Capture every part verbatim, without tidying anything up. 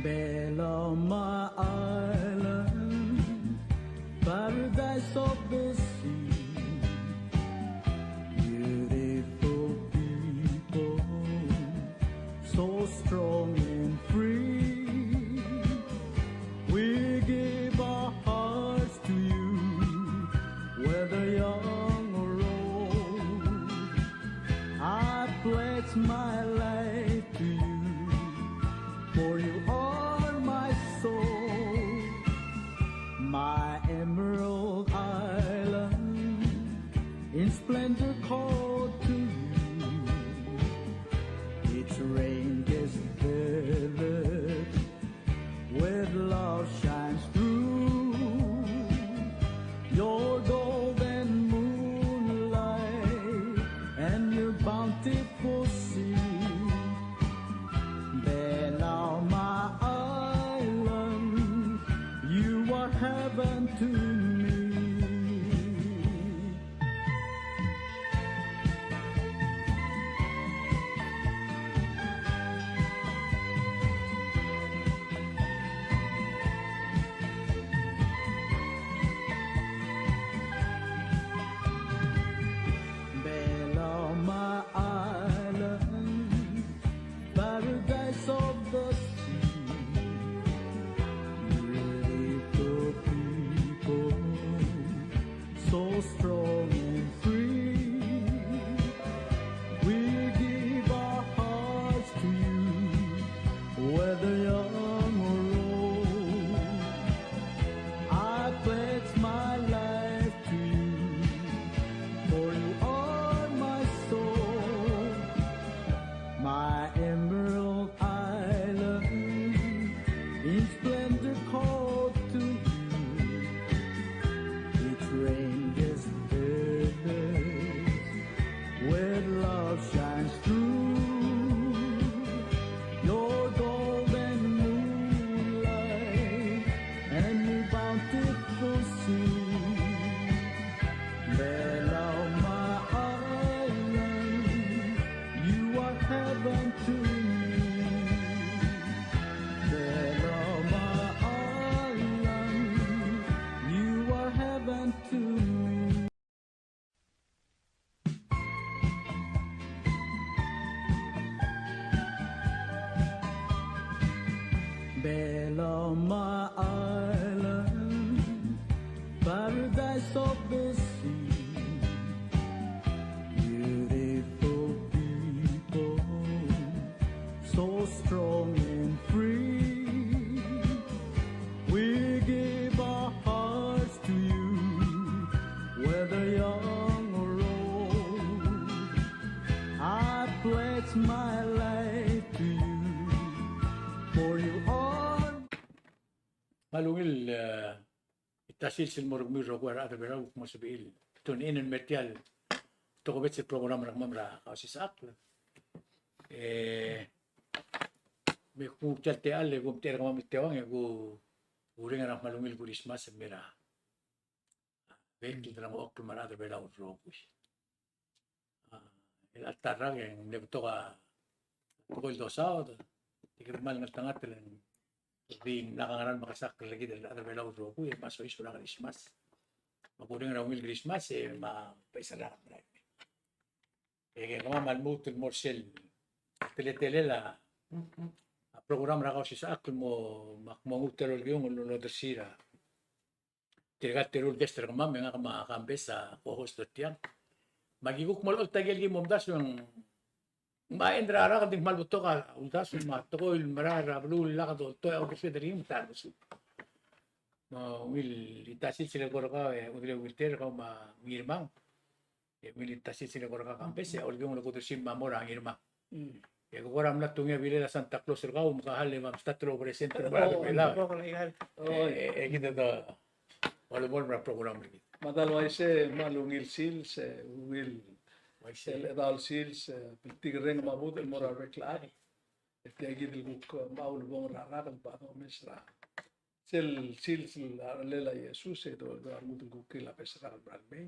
Belau my island, paradise of the sea. Beautiful people, so strong and free. We give our hearts to you, whether young or old. I pledge my life to you, for you are my soul. My emerald island, in splendor called to you. Its ranges vivid, where love shines through. Your golden moonlight and your bountiful sea. Belau my island, you are heaven to me. Belau my island, paradise of the sea. Beautiful people, so strong and free. We give our hearts to you, whether young or old. I pledge my life to you, for you are my soul. My emerald island, in splendor called to you. Its ranges vivid, where love shines through. Your golden moonlight and your bountiful sea. Belau my island, you are heaven to me. Belau my island, you are heaven to me. Belau my island, paradise of the sea. Beautiful people, so strong and free. We give our hearts to you, whether young or old. I pledge my life to you, for you are. Me a ungil, e, ita sils el mo er kemiu el rokui er a rechad er a Belau el kmo sebechir el tune in el mer tia el tokubets el program er kemam er a Kausisechakl. E, me kuk tia el techall e kuk mtechir er kemam el teuang e kuk ureng er a kmal ungil Kurismas el mer a bek el delengchokl me a rechad er a Belau el rokui. A, el ta er a rak e ng mle betok a tekoi el dosaod, e tirke el kmal ngeltengat el di mla kangerang me kesakl er kid el rechad er a Belau el rokui, e me a soiseb er a Krismas. Me kureng er a ungil Krismas, e me a beches el rak el merael. E kemam a lmuut el mo er sel teletelel a, a program er a Kausisechakl el mo, me ak mo nguu a telolkiung el odersii er a tirka el teru el guest er kemam, e ngak me a Kambes a co-host er tiang. Me aki kuk mo olecholt a ikel ki mo omdasu e ng mla end er a rak e ng di kmal betok a uldasu me a tekoi el merael er a beluu el lak doltoech a uldesued er ngii me te olengeseu. Me a ungil ita sils el eko er kau e Udrei Wilter, kau me a Ngirmang. E ungil ita sils el eko er kau Kambes, e a Olkiung el kudersii me a mo er a Ngirmang. Mm. E ke kora mla tungii a bilel a Santa Claus er kau me ke hal e me a mstart el operation er a Belau. E, e, e kid a ta, me a lebo er a program er kid. Me a ta el uaisei, me a ungil sils, e, ungil, uaisei, el chedaol sils, e, bltikerreng me a budech el mo er a rebek el chad. E tia kid el kuk, e, me a ulebongel er a rak el bo domes er a sel sils el a rellel a Jesus e do, do a rengud el kuk kirir a beches el rak el merael mei.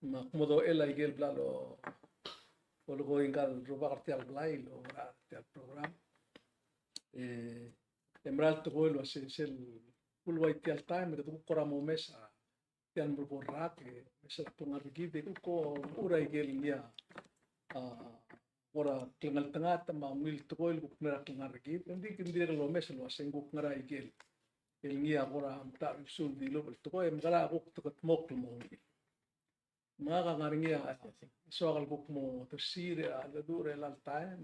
Me ak mo dochel a ikel bla lo, olekoi ngka el rubak er tia el blai el oumerang er tia el program. E, E mera el tekoi el uase sel kulua tia el taem e kede kuk kora mo omes a tia el merekong el rak, e omes er a klengar er kid, e kuk ko er a ikel ngii a, a, kora klengeltengat me a ungil tekoi el kuk ngar er a klengar er kid. Ng di, ng dirrek el omes el uase ng kuk ngar er a ikel el ngii a kora metacherbesul el dilubech el tekoi, e mekera kuk dekedmokl el mo ungil. Me ngak a ngar er ngii a soak el kuk mo tersir a ledu er chelecha el taem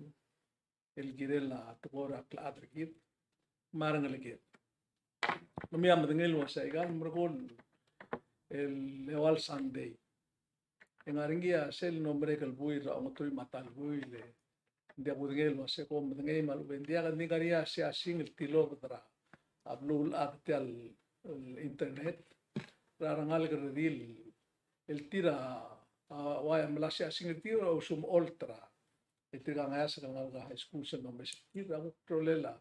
el kirel a tekoi er a klechad er kid me a rengeleked. Me mei a medengei el uase aika el merekong el eua el Sunday e ngar er ngii a sel mlo merek el buil er a ongeteruich me a ta el buil, e ng diak kudengei el uase kom medengei me a lechub e ng diak, ng di ngar er ngii a siasing el tilobed er a beluulechad er tia el, el internet er a rengalek el redil el tir a, a, ua mla siasing er tir a usemecholt er a, e tirka a ngeasek el ngalek er a high school sel domes er tir a kuk rolel a,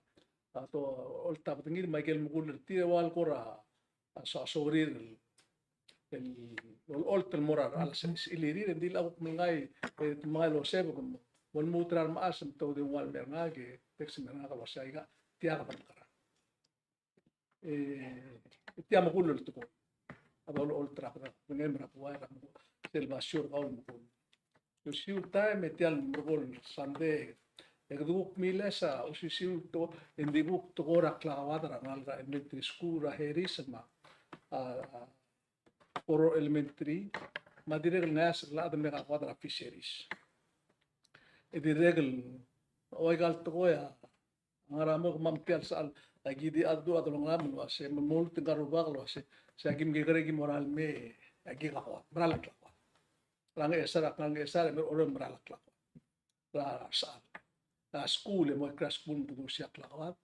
a to, oltab er ngii me a ikel mekull er tir e ua el kora, a, so, sorir el, el, olecholt el mo er a rechad el sel, sel ilirir, e ng di a kuk melngai, e, te mengai el oseb, e mo, mo lmuut er a remechas, me te di ua el mer ngak, e, text el mer ngak el uase aika, tia kede mekerang. E, e tia mekull el tekoi. A dolecholt er a kede, kede ngii me a buai er a mekull, sel basio er kau el mekull. Osisiu el taem e tia el merekong el Sunday e kede kuk miles a osisiu el tekoi, e ng di kuk tekoi er a klakoad er a ngalek er a elementary school er a Harris me a, a, Koror Elementary, me a dirrek el ngeasek el chad el me kakoad er a Fisheries. E dirrek el, ua aika el tekoi a ngar er a mo kemam tia el sechal, a ki di a du a delongelam el uase, me lmuut ngka el rubak el uase, se a kim kekerei e ki mo er a lmei, a ki kakoad, mera el klakoad. Er a Ngchesar, a Ngchesar, e mei er a Oreor mera el klakoad. Er a sechal. Er a skuul, e mo er a skuul me te dulii a klakoad.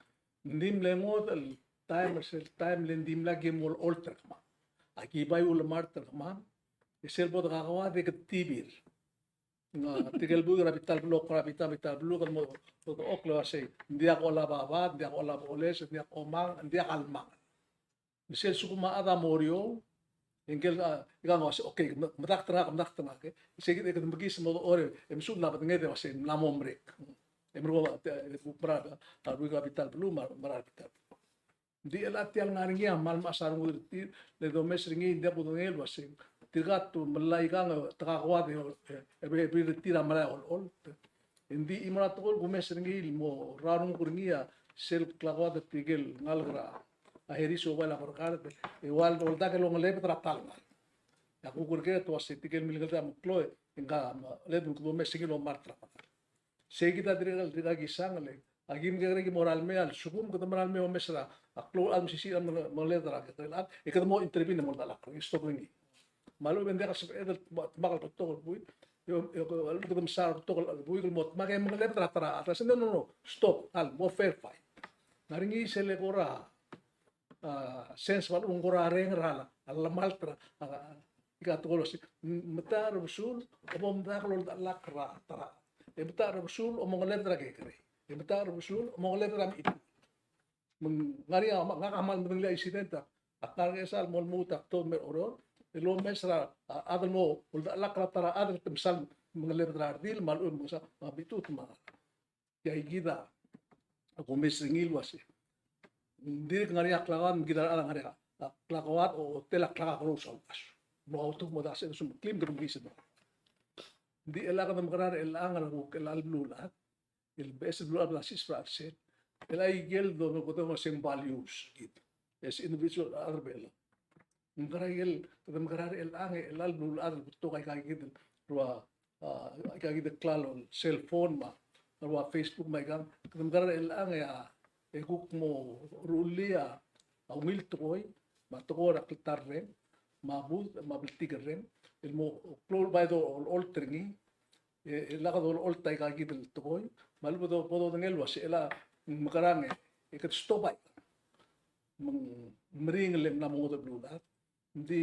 Ng di mle ngodech el taem, sel taem le ng di mla ki mo olecholt er kemam. A ki bai ulemart er kemam, e sel bo dekakoad e ke tibir. Ng tirke el buik er a bita el beluu, er a bita, bita el beluu, kede mo, kede oklou a sei, ng diak olab a bad, ng diak olab a oles, ng diak omang, ng diak a lmang. Me sel lsekum a chad a mo er eou, e ngike el, a, ikang a uase, okay, me-, medakt er ngak, medakt er ngak, e. Sei kid e kede mekiis el mo dechor, e mesuub a bedenged el uase ng mla mo merek. E merekong, e, mera, a, a buik er a bita el beluu, mera, mera el bita el beluu. Ng di chelecha tia el ngar er ngii a kmal mechas a rengud er tir, le domes er ngii, ng diak kudengei el uase, tirka a tu melai ikang, te kakoad e, e, e, e, e, tir a melai a olecholt. Ng di chimo er a tekoi el kumes er ngii el mo rrau er ngii a sel klakoad er tirke el ngalek er a Harris el bai el a berkar, e ua el oldak el ongelebed er a ta el ngalek. E a kuk er ker e te uase tirke el milengeldeb a meklou, e ngka a mle, le kede omes er ngii el omart er a ta el ngalek. Sei kid a dirrek el, dirrek el kisang el, a kim kekerei e ki mo er a lmei a lsekum kede mo er a lmei omes er a klou el chad, mesisiich el mengelebed er a kekerei el chad, e kede mo intervene el mo oldak el, e stop er ngii. Me a lechub e ng diak a sebeched el dmak el betok el buil, e, e, e, kede mesa el betok el buil el mo dmak e mengelebed er a ta er a chad. No, no, no, stop, a le mo fair fight. Ng ngar er ngii sel kora, a, sense me a lechub ng kora reng er a, a llemalt er a, a, ika tekoi el uase, m-, metacherbesul, e bo mdak el oldak er a ta er a, e metacherbesul, e mo mengelebed er a kekerei. E metacherbesul, e mo mengelebed er a mechitechut. Me ng ngar er ngii a, ngak a kmal medengelii a incident a, a Ngchesar el mo lmuut a kto el mer a Oreor, el omes er a, a, chad el mo oldak er a ta er a chad el te mesa el mengelebed er a redil, me a lechub e mesa, a, mechitechut me a. Tia kid a kumes er ngii el uase, ng dirk ngar er ngii a klakoad, me kid a rechad a ngar er ngii a klakoad, o, o tel a klakakerous a uldasu. Mo auto mo dase, sum klim de kumes er ngii. Ng di chelecha kede mekerang er chelechang er a kuk chelecha el beluulechad, el beches el beluulechad el bla siseb er a chelsel. Chelecha ikel do, kede mo seng values kid. As individual, a rechad er a Belau. Ng kora ikel, kede mekerang er chelechang, e chelecha el beluulechad el betok aika kid el rua, a, aika kid el klalo el cell phone me a rua Facebook me aikang, kede mekerang er chelechang e a, e kuk mo rullii a ungil tekoi, me a tekoi er a kltarreng, me a bud, me a bltikerreng, el mo klou el bai dolecholt er ngii, e, e chelecha kede olecholt aika kid el tekoi, me a lechub e bo dodengei el uase chelecha ng mekerang e, e kede stop aika. Me ng meringel e ng mla mo ngodech a beluulechad. Ng di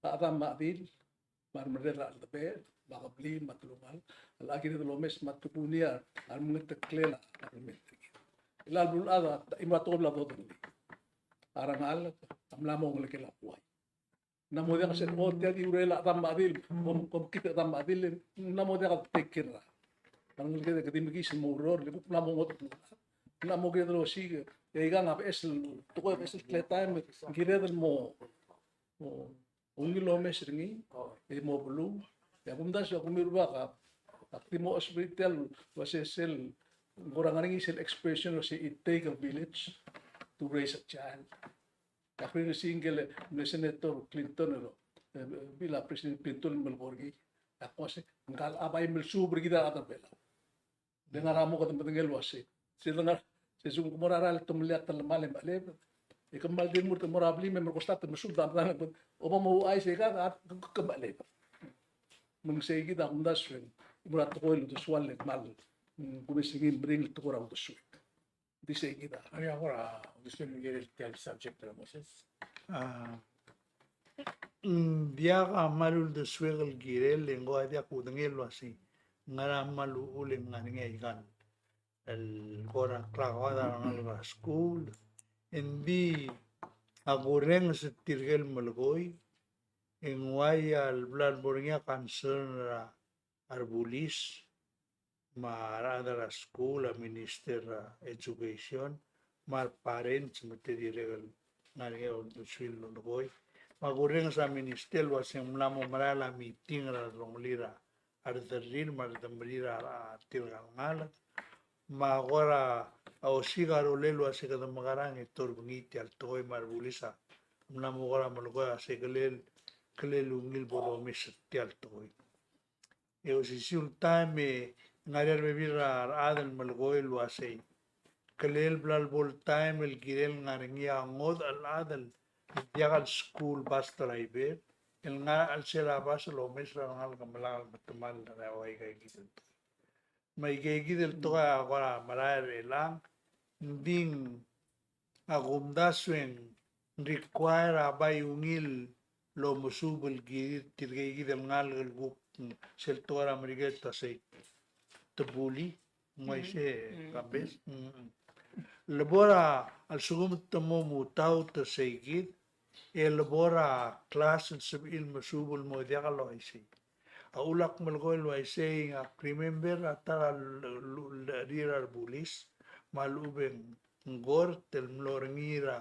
a chedam me a chedil, me a remerreder er a cheldebechel, me a kebliil, me a telungalek, a locha kired el omes me a tekoi er a remengeteklel a kabelment er kid. Chelecha el beluulechad a, chimo er a tekoi el bla dodengelii. A rengalek a mla mo ngelekel a buai. Ng mla mo diak se, o, tia di urerel a chedam me a chedil, kom, kom kid a chedam me a chedil, ng mla mo diak a take care er a. A rengeleked e kede mekiis el mo oureor, le kuk mla mo ngodech a beluulechad. Ng mla mo kired el osiik, E ikang a beches el tekoi, a beches el teletaem, kired el mo, mo ungil el omes er ngii, e mo beluu. E a kumdasu e a kumiu el rubak a, ak di mo osmerii tia el uase sel, ng kora ngar er ngii sel expression el uase it take a village to raise a child. Ak rirengesii ngike el mle Senator Clinton el, e, bla President Clinton el melekoi er ngii. Ak uase, ngka a bai melsuub er kid a rechad er a Belau. Le ngar er a mo kede medengei el uase, se de ngar, se sel kmo er a rael e te mle a telemall e mechelebed. E kmal di mo er a blim e merekong e start el mesuub a medang, oba mo ouchais e kuk, kuk mechelebed. Me ng sei kid a kumdasu e ng mo er a tekoi el uldesuel e kmal, mm, kumes er ngii el meringel el tekoi er a uldesuek. Di sei kid a. Oi, a kora uldesuel el kirel tia el subject er a Moses. A, ng diak a kmal uldesuek el kirel, e ng ko a diak kudengei el uasei ngar er a kmal uchul e ng ngar er ngii a ikal el kora klakoad a rengalek er a skuul. Engdi a kurrenges er tirke el melekoi, e ng uai a bla lebo er ngii a concern er a a rebulis me a rechad er a skuul, a Minister er a Education, me a reparents, me te dirrek el ngar er ngii a uldesuir el lolekoi. Me a kurrenges a Minister el uase ng mla mo merael a meeting er a delongelir a rederrir me a redemerir a tirka el ngalek. Me a kora osiik a rolel el uase kede mekerang e torbengii tia el tekoi me a rebulis a mla mo kora melekoi a se kelel, kelel ungil bo domes er tia el tekoi. E osisiu el taem e ng ngar er ngii a rebebil er a rechad el melekoi el uasei, kelel bla lebo el taem el kirel ngar er ngii a ngodech el chad el diak el school bus driver el ngar er a chelsel a bus el omes er a rengalek me lak el metemall er a ua ikaikid el tekoi. Me ikaikid el tekoi a kora merael er chelechang, ng di a kumdasu e ng require a bai ungil el omesuub el kirir tirkeikid el ngalek el kuk, mm, sel tekoi er a Merikel el ta sei te bully, ng uaisei, mm, Kambes. Mm. Lebo er a lsekum te mo mutau te seikid, e lebo er a klas el sebechir el mesuub el mo diak el uaisei. A uchul ak melekoi el uaisei, ak remember a ta er a l-, l-, l-, rir a rebulis, me a lechub e ng kort el mlo er ngii er a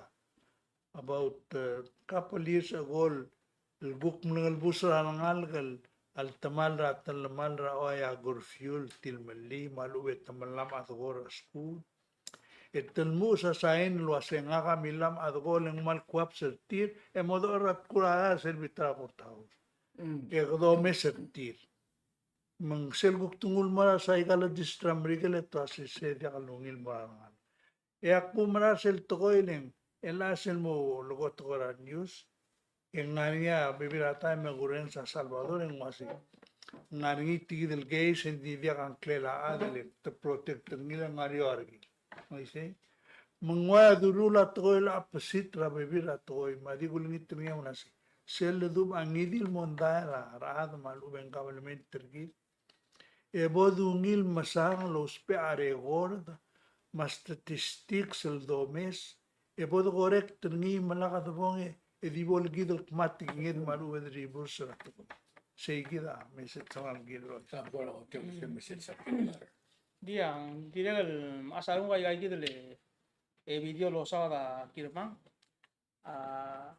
about, eh, couple years ago el kuk mlengelebus er a rengalek el, el temall er a, telemall er a ua ia curfew el tilemellii, me a lechub e te mla mechadekor er a skuul. E te lmuches a sain el uase ngak a mla mechadekor e ng kmal kuabes er tir, e mo dechor er a tkul a rechad er sel bita er a courthouse. Mm. E kede omes er tir. Me ng sel kuk te nguu el mo er a psychologist er a Merikel e te uase se diak el ungil el mo er a rengalek. E ak bo merael sel tekoi el ng, e le sel mo leko tekoi er a news, e ng ngar er ngii a bebil er a taem e kurrenges a Salvador e ng uase ng ngar er ngii tia kid el case e ng di diak a ngklel a chad el te protect er ngii el ngar er eou a rekil. Ng uaisei. Me ng ua duruul a tekoi el opposite er a bebil er a tekoi, me a di kulengit er ngii a uase sel ledub a ngii di el mondai er a rechad me a lechub e ng government er kid. E bo dungil mesang el ousbech a record me a statistics el domes, e bo de correct er ngii me lak debong e di bo el kid el kmatiknged me a lechub e de reverse er a tekoi. Sei kid a message er a ngii el rokui. Sa bo el, okay, okay, message sa. Di a, dirrek el mechas a renguk a ika kid el, e, video el losaod a Kirmang. A,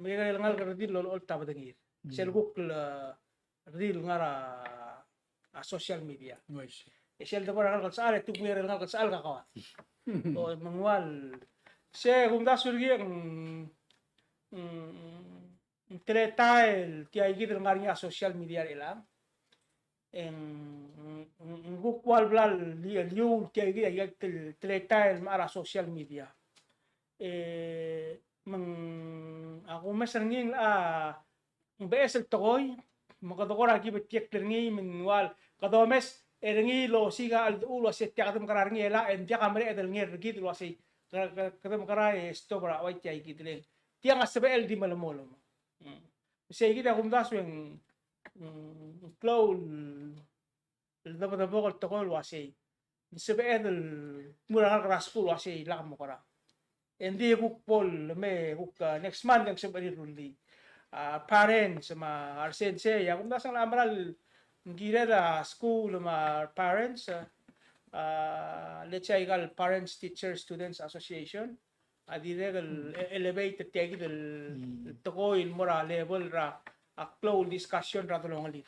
Merikel el ngalek er redil el olecholt a bedengir. Mm. Sel kuk el, eh, redil el ngar er a, a social media. Uaisei. E sel debo er a rengalek el sechal, e te kuk er a rengalek el sechal el kakoad. O, me ng ua el, se kumdasu er ngii e ng, mm, mm, teletael tia kid el ngar er ngii a social media er chelechang. E ng, ng, ng kuk ua el bla el, el, el, tia kid a tel-, teletael el mechar a social media. E, me ng, a kumes er ngii a, ng beches el tekoi, me kede kora ki betiekl er ngii, me ng ua el, kede omes er ngii el osiik a cheldechuul el uase tia kede mekerang er ngii e le, e ng diak a mereched el nger er kid el uase, ke-, ke-, kede mekerang e stop er a ua tia kid el. Tiang a sebechel di melemolem. Mm. Sei kid a kumdasu e ng, mm, klou el debedebok el tekoi el uasei. Ng sebeched el dmu er a rengalek er a skuul el uasei lak mokerang. E ng di kuk bo el me kuk, ah, next month e ng sebechir el rullii. Ah, parents me a resensei, a kumdasu e ng mera el ng kired a skuul me a parents, ah, a, let's say, aika el Parents, Teachers, Students Association, a dirrek el elevate er tia kid el tekoi el mo er a level er a klou el discussion er a delongelir.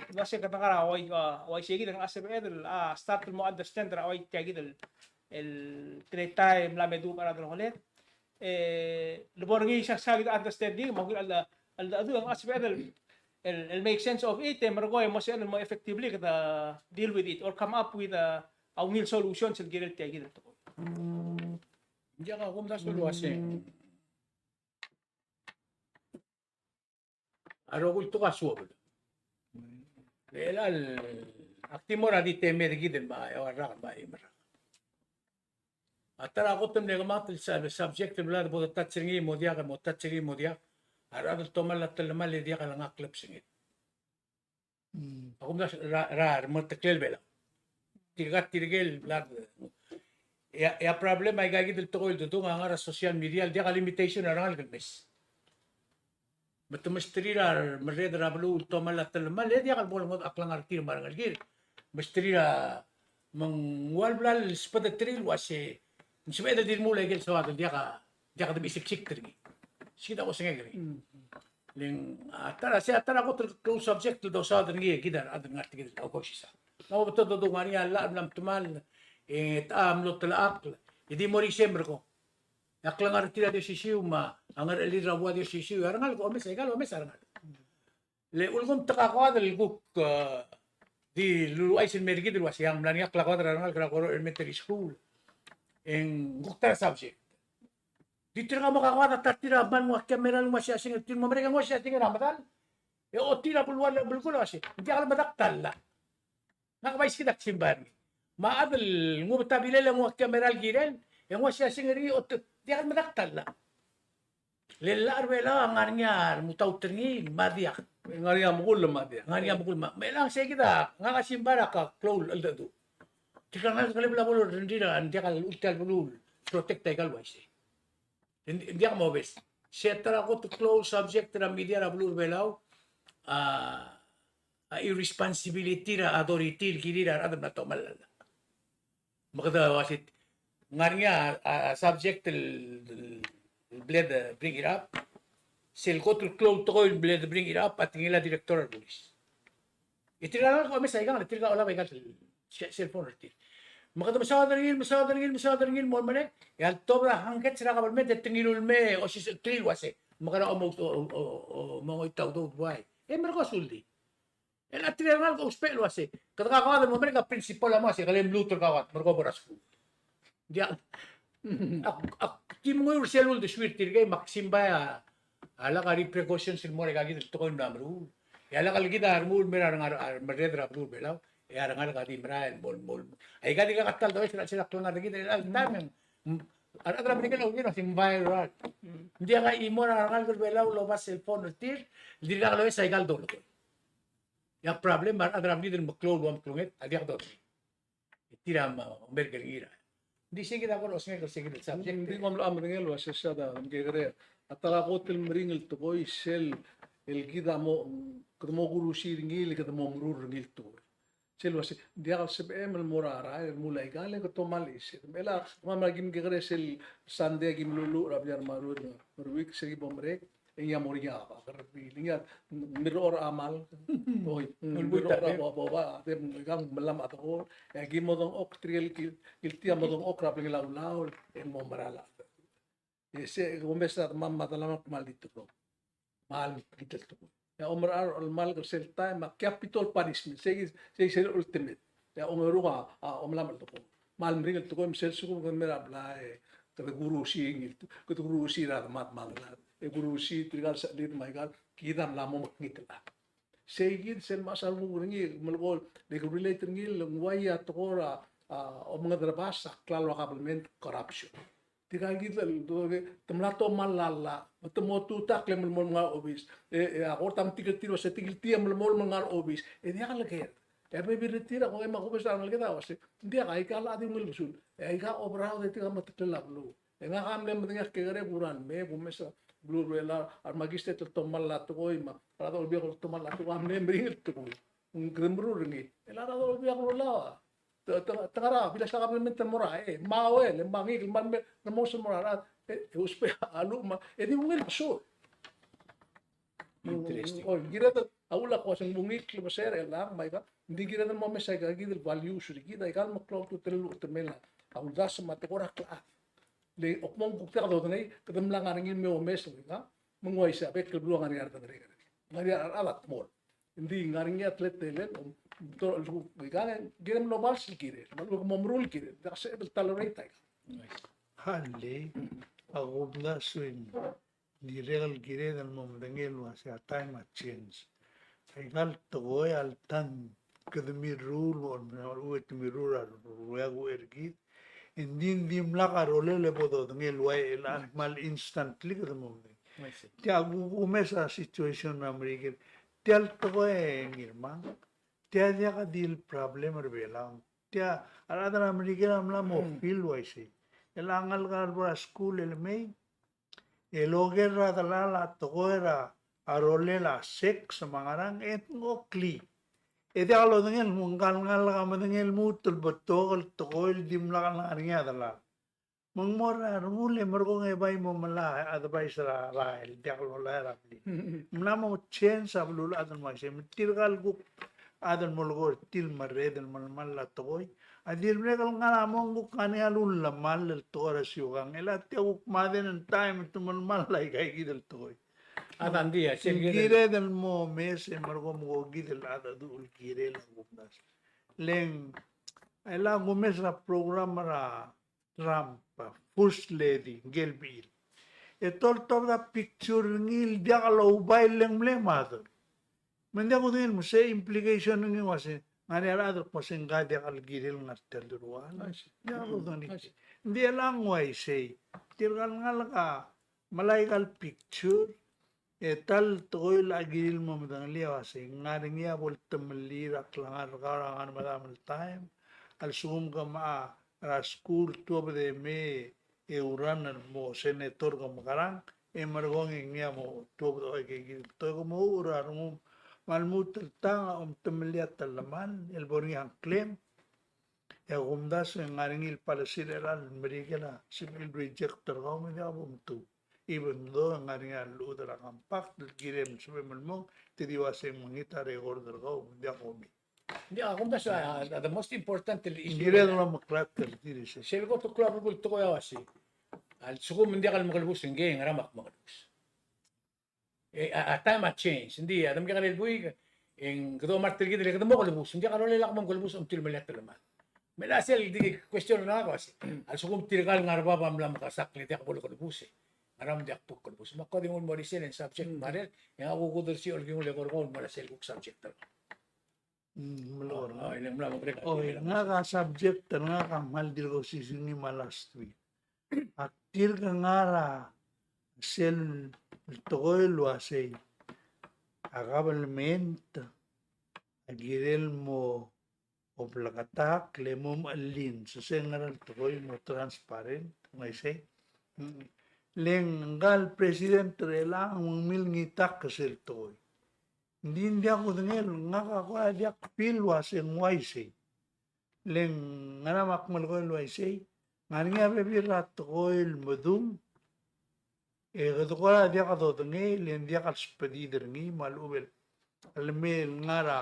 Ng uase kede ngar er a ua, a, uaisei kid el ngar er a sebeched el, a, start el mo understand er a ua tia kid el, el teletael el mla me duubech er a delongeled. E, le bo er ngii a sa kid el understanding, me a ungil el, el, el, el, sebeched el, el, el make sense of it, e merekong e mo sebeched el mo effectively kede deal with it, or come up with a, a ungil solutions el kirel tia kid el tekoi. Ng diak a kumdasu el uase a rokui el tekoi a suobel. Chelecha el, ak di mo er a di temed kid el me a eua el rak el me a eim el rak. A ta er a kot el mle kemanget el sa-, subject el bla de bo de touch er ngii mo diak, mo touch er ngii mo diak, a rechad el tomall a telemall e diak lengai a klebesenged. A kumdasu er a, er a remengeteklel Belau. Tirka tirke el bla, e a, e a problem a ika kid el tekoi el dodung a ngar er a social media el diak a limitation er a rengalek el mes. Me te mesterir a remerreder er a beluu el tomall a telemall, e diak el bo lengodech a klengar er tir me a rengelekir. Mesterir a, me ng ua el bla el sbedeterir el uase ng sebeched el di remuul a ikel soad el diak a, diak de mechisiksikt er ngii. Se kid a osengek er ngii. Le ng, a ta er a, se a ta er a kot el klou el subject el dosaod er ngii e kid a rechad el ngar tia kid el Okosis a. Me a betok el dodung, ngar er ngii a llach el mla metemall, e te mlo telechakl, e di mo er isei e merekong. E a klengar er tir a di osisiu me a ngerechelir er a bua a di osisiu, e a rengalek a omes, aika el omes a rengalek. Le ulekum te kakoad el kuk, e, di luluuchais el mer kid el uase ng mla er ngii a klakoad er a rengalek er a Koror Elementary School. E ng kuk ta er a subject. Di tirka mo kakoad a ta er tir a kmal nguu a camera el nguu a siasing er tir, mo merek e nguu a siasing er a medal. E ochotii er a belual el belkul el uase, ng diak lemedakt a llach. Ngak a bai sei kid a ksimbai er ngii. Me a chad el nguu a betabilel e nguu a camera el kirel, e nguu a siasing er ngii, ochotii, diak lemedakt a llach. Le llach er Belau a ngar er ngii a remutaut er ngii, me a diak. Ngar er ngii a mekull me a diak. Ngar er ngii a mekull me a, me chelechang sei kid a, ngak a simbai er a klou el cheldecheduch. Tirka el ngalek a kelebel a bo lorrendir a, ng diak a lechub tia el beluu el protect aika el uaisei. Ng, ng diak mobes. Se a ta er a kot el klou el subject er a media er a beluu er a Belau, a, a irresponsibility er a authority el kirir a rechad el mla tomall a llach. Me kede uaisei, ng ngar er ngii a, a, a subject el, el, el bla de bring it up. Sel kot el klou el tekoi el bla de bring it up, a tekingel a director er a police. E tirka el ngalek a omes aikang, le tirka a olab aika el se-, cell phone er tir. Me kede mesaod er ngii, mesaod er ngii, mesaod er ngii el mo merek, e a ltobed a hangkets er a kabelment e te ngiluu el mei e osisechekl el uase, me kede mo, o, o, o, o, mo ngoitau a udoud buai. E merekong a suldii. E le tirka el ngalek a ousbech el uase, kede kakoad el mo merek a principal a mo uase, kele mluut el kakoad, merekong bo er a skuul. Diak, ak, ak di menguiu er sel uldesuir tirkei, me ak simbai a, a lak a repercussions el mo er aika kid el tekoi el mla meruul. E a lak el kid a remuul el mei er a rengar, a remerreder er a beluu er a Belau, e a rengalek a di merael el mo, mo. Aika di kak a ta el does er a chelsel a klengar er kid, el taem e ng, a rechad er a Merikel a ungil a uase ng viral. Ng diak a chimo er a rengalek er a Belau el oba cell phone er tir, el dirkak loes aika el dolekoi. E a problem a rechad er a blid el meklou el ua meklunget, a diak dolekoi. E tir a mo merek er ngii er a. Ng di sei kid a kora osengek er sei kid el subject. Ng di kom locha medengei el uase se a ta, ng kekerei a ta er a kot el meringel tekoi sel, el kid a mo, kede mo kurusi er ngii, el kede mo meruul er ngii el tekoi. Sel uase, ng diak el sebechem el mo er a rael el remuul aika el, e kede tomall a isei. Me chelecha, me a kim kekerei sel Sunday a kim luluuch er a blil a Marued, Maruik, se ki bo merek, e ngii a mo er ngii a kerrebil, ngii a mirror a mal. Oi, mirror a bo, bo, ba, de, kang melam a tekoi. E aki modengchokl, tirke el kil, kiltia modengchokl er a blil a ulaol, e mo mera el. E se, omes a demam me a delam el kmal di tekoi. Kmal mekngit el tekoi. E a omerachel a olemalk er sel taem, a capital punishment. Sei, sei, sei ultimate. E a ongerung a, a omelamech el tekoi. Kmal meringel el tekoi, me sel lsekum kede mera el blai, e kede kurusi ngii el, kede kurusi er a demad me a delad. E kurusi tirka el sechelid me aika el, kid a mla mo mekngit el chad. Sei kid sel mechas a renguk er ngii, melekoi, le ke relate er ngii, le ng uaia tekoi er a, a, omengederebas a klalo a kabelment, corruption. Tirka kid el, te mla tomall a llach, me te mo tutakl e melemolem el ngar er a obis. E, e a kora metik er tir el uase te kiltia melemolem el ngar er a obis. E diak lekerd. E a bebil er tir a kongei me a kubes er a rengeleked a uase, ng diak, aika el chad a di ungil besul. E aika a oberaod e tirka a meteklel a beluu. E ngak a mle medengei a kekerei e kural mei, kumes a beluu er a Belau, a re magistrate el tomall a tekoi me a rechad er a Olbiil el tomall a tekoi, a mle meringel el tekoi. Ng kede meruul er ngii. E le a rechad er a Olbiil er a Belau a Te, te, te ngar er a bilas er a kabelment el mo er a, e, mao el, e, me a ngikel, me a, me, me mo se el mo er a, e, e, ousbech a lluich me a, e di ungil mesuub. Interesting. Mm, oi, kired a uchul a kmo se ng ungil el klebesei er chelechang me aika, ng di kired el mo omes aika kid el values er kid, aika el meklou a ultutelel el uchetemel a uldasu me a tekoi er a klechad. Le, ak mo kuk diak dodengei, kede mla ngar er ngii el me omes el aika, me ng uaisei a bek el beluu a ngar er ngii a redengelii. Ngar er ngii a rechad a dmol. Ng di ngar er ngii a teletelel, om, to, el, aika, kirem el obals el kirel, me a lechub e ke mo meruul el kirel, diak sebeched el tolerate aika. Alii, a kumdasu e ng dirrek el kired el mo medengei el uasei a time a change. Aika el tekoi a le tang kede mirruul, o, o, te mirruul a rueak er kid. Ng di, ng dimlak a rolel e bo dodengei el ua el a kmal instantly kede mo medengei. I see. Tia ku, kumes a situation er a Merikel. Tia el tekoi e Ngirmang. Tia diak di el problem er Belau. Tia a rechad er a Merikel a mla mo feel uaisei. El a ngalek er a skuul el mei el oker er a delal a tekoi er a rolel a sex me a ngerang e ng oklii. E diak lodengei el ngka el ngalek a medengei el lmuut el betok el tekoi el dimlak el ngar er ngii a delal. Me ng mo er a rengul e merekong e bai mo melai a advice er a rael, diak lolai er a blil. Mla mo change a beluulechad el mo uaisei, me tirka el kuk chad el molekoi er tir el merreder el melemall a tekoi a di merek el ngar er a mong kuk ngar er ngii a lullemall el tekoi er a siukang. E le tia kuk madeng el taem e te melemall aika kid el tekoi. A dang di a sel kired el mo omes e merekong me ko kid el chad a duch el kirel a kumdasu. Le ng, e le a kumes er a program er a Trump, a First Lady, ngike el bechil. E te oltobed a picture er ngii el diak loubai el ng mle mother. Me ng diak kudengei el me se implication er ngii el uasei, ngar er ngii a rechad el kmo se ngka diak el kirel ngar tia el deruchall. I see. Diak kudengei. I see. Ng di chelechang ng uaisei. Tirka el ngalek a melai aika el picture, e ta el tekoi el a kirir el mo medengelii a uasei, ng ngar er ngii a bo el temellii er a klengar er kau er a ngar er a medam el taem, a lsekum ke mecha er a skuul, tuobed e mei e oureor el mo senator ke mekerang, e merekong e ngii a mo tuobed a ua aika kid el tekoi ke mo oureor er a rengum, me a lmuut el tang a omtemellii a telemall el bo er ngii a ngklem. E a kumdasu e ng ngar er ngii el policy er chelechang el Merikel a sebechir el reject er kau me ng diak bo mtuu. Even though e ng ngar er ngii a llechud er a compact el kirem el sebechem el mong, te di uasei ng mekngit a record er kau me ng diak komi. Ng diak, a kumdasu a, a, the most important el issue. Ng kirel el omeklatk er tir isei. Sel kot el klou a belkul el tekoi a uasei, a lsekum ng diak el mekelebus ngke, ngera me ak mekelebus? E, a, a time a change. Ng di, a de mekekerei el buik, e ng kede omart er kid el kede mo kelebus. Ng diak a rolel a kmo ng kelebus a omtilemellii a telemall. Me a sel di question er ngak a uasei, a lsekum tirka el ngar er bab a mla mekesakl e diak bo lekelebus e, ngera me ng diak bo kelebus? Me ak kuk di nguu el mo er isei e ng subject, mm, me a rel, e ngak a kuk odersii a olkingel el eko er kau el mo er a sel kuk subject er kau. Mm, melekoi. Oh, oh, ngak a subject er ngak a kmal dirk osisiu er ngii me a last week. Ak dirk ngar er a sel tekoi el uasei a government a kirel mo obleketakl e mo mechellii, sesei ngera el tekoi, mo transparent, ng uaisei. Mm. Le ngka el president er chelechang a mle ngitakl er sel tekoi. Ng di ng diak kudengei el, ngak a kora diak feel el uasei ng uaisei. Le ngera me ak melekoi el uaisei, ng ngar er ngii a bebil er a tekoi el medung, e kede kora diak dodengei, le ng diak el sbedid er ngii me a lechub el, a lemei el ngar er a,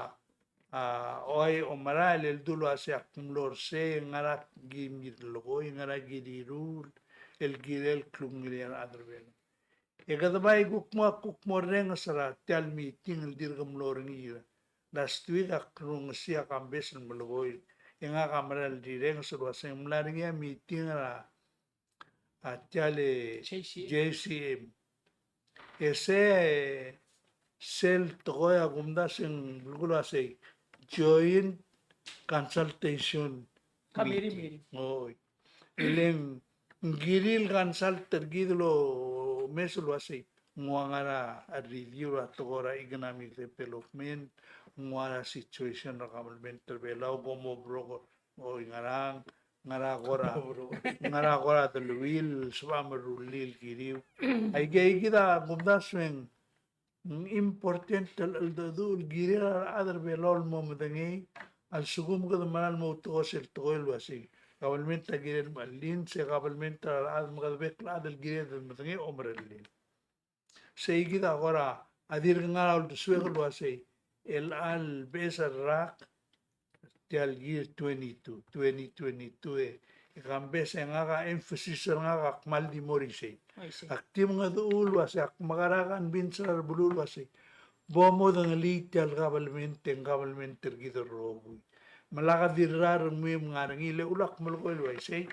a, ua omerael el dul uasei ak mlo er sei, ngera ki mirlekoi, ngera ki rirruul el kirel klungiolel a rechad er Belau. E kede bai kuk mo, kuk mo orrenges er a tia el meeting el dirk mlo er ngii. Last week ak rongesii a kambes el melekoi. E ngak a mera el rirenges el uasei ng mla er ngii a meeting er a, a tia el J C M. J C M. E se, sel tekoi a kumdasu e ng belkul uasei joint consultation committee. Committee. Oi. E le ng kirir el consult er kid el omes el uasei ng ua ngera a review er a tekoi er a economic development, ng ua ngera a situation er a government er Belau, kom mo broker, oi, ngerang, ngera kora, ngera kora deleuill, sebecham el rullii el kiriu. Aike, aikid a kumdasu e ng important el, el, el kirel a rechad er Belau el mo medengei, A lsekum kede meral mo outekoi sel tekoi el uasei, kabelment a kired el mechellins, se kabelment a rechad me kede bek el chad el kired el medengei a omerellel. Sei kid a kora dirk ngar a uldesuek el uasei, el chelecha el beches el rak, tia el year twenty-two, twenty twenty-two e, e kambes e ngak a emphasis er ngak a kmal di mo er isei. Ak di mengedecheduch el uasei, ak mekerang a convince er a rebeluu el uasei, bo modengelii tia el kabelment, e ng kabelment er kid el rokui. Me lak dirrek el mui me ngar er ngii, le ulak melekoi el uaisei.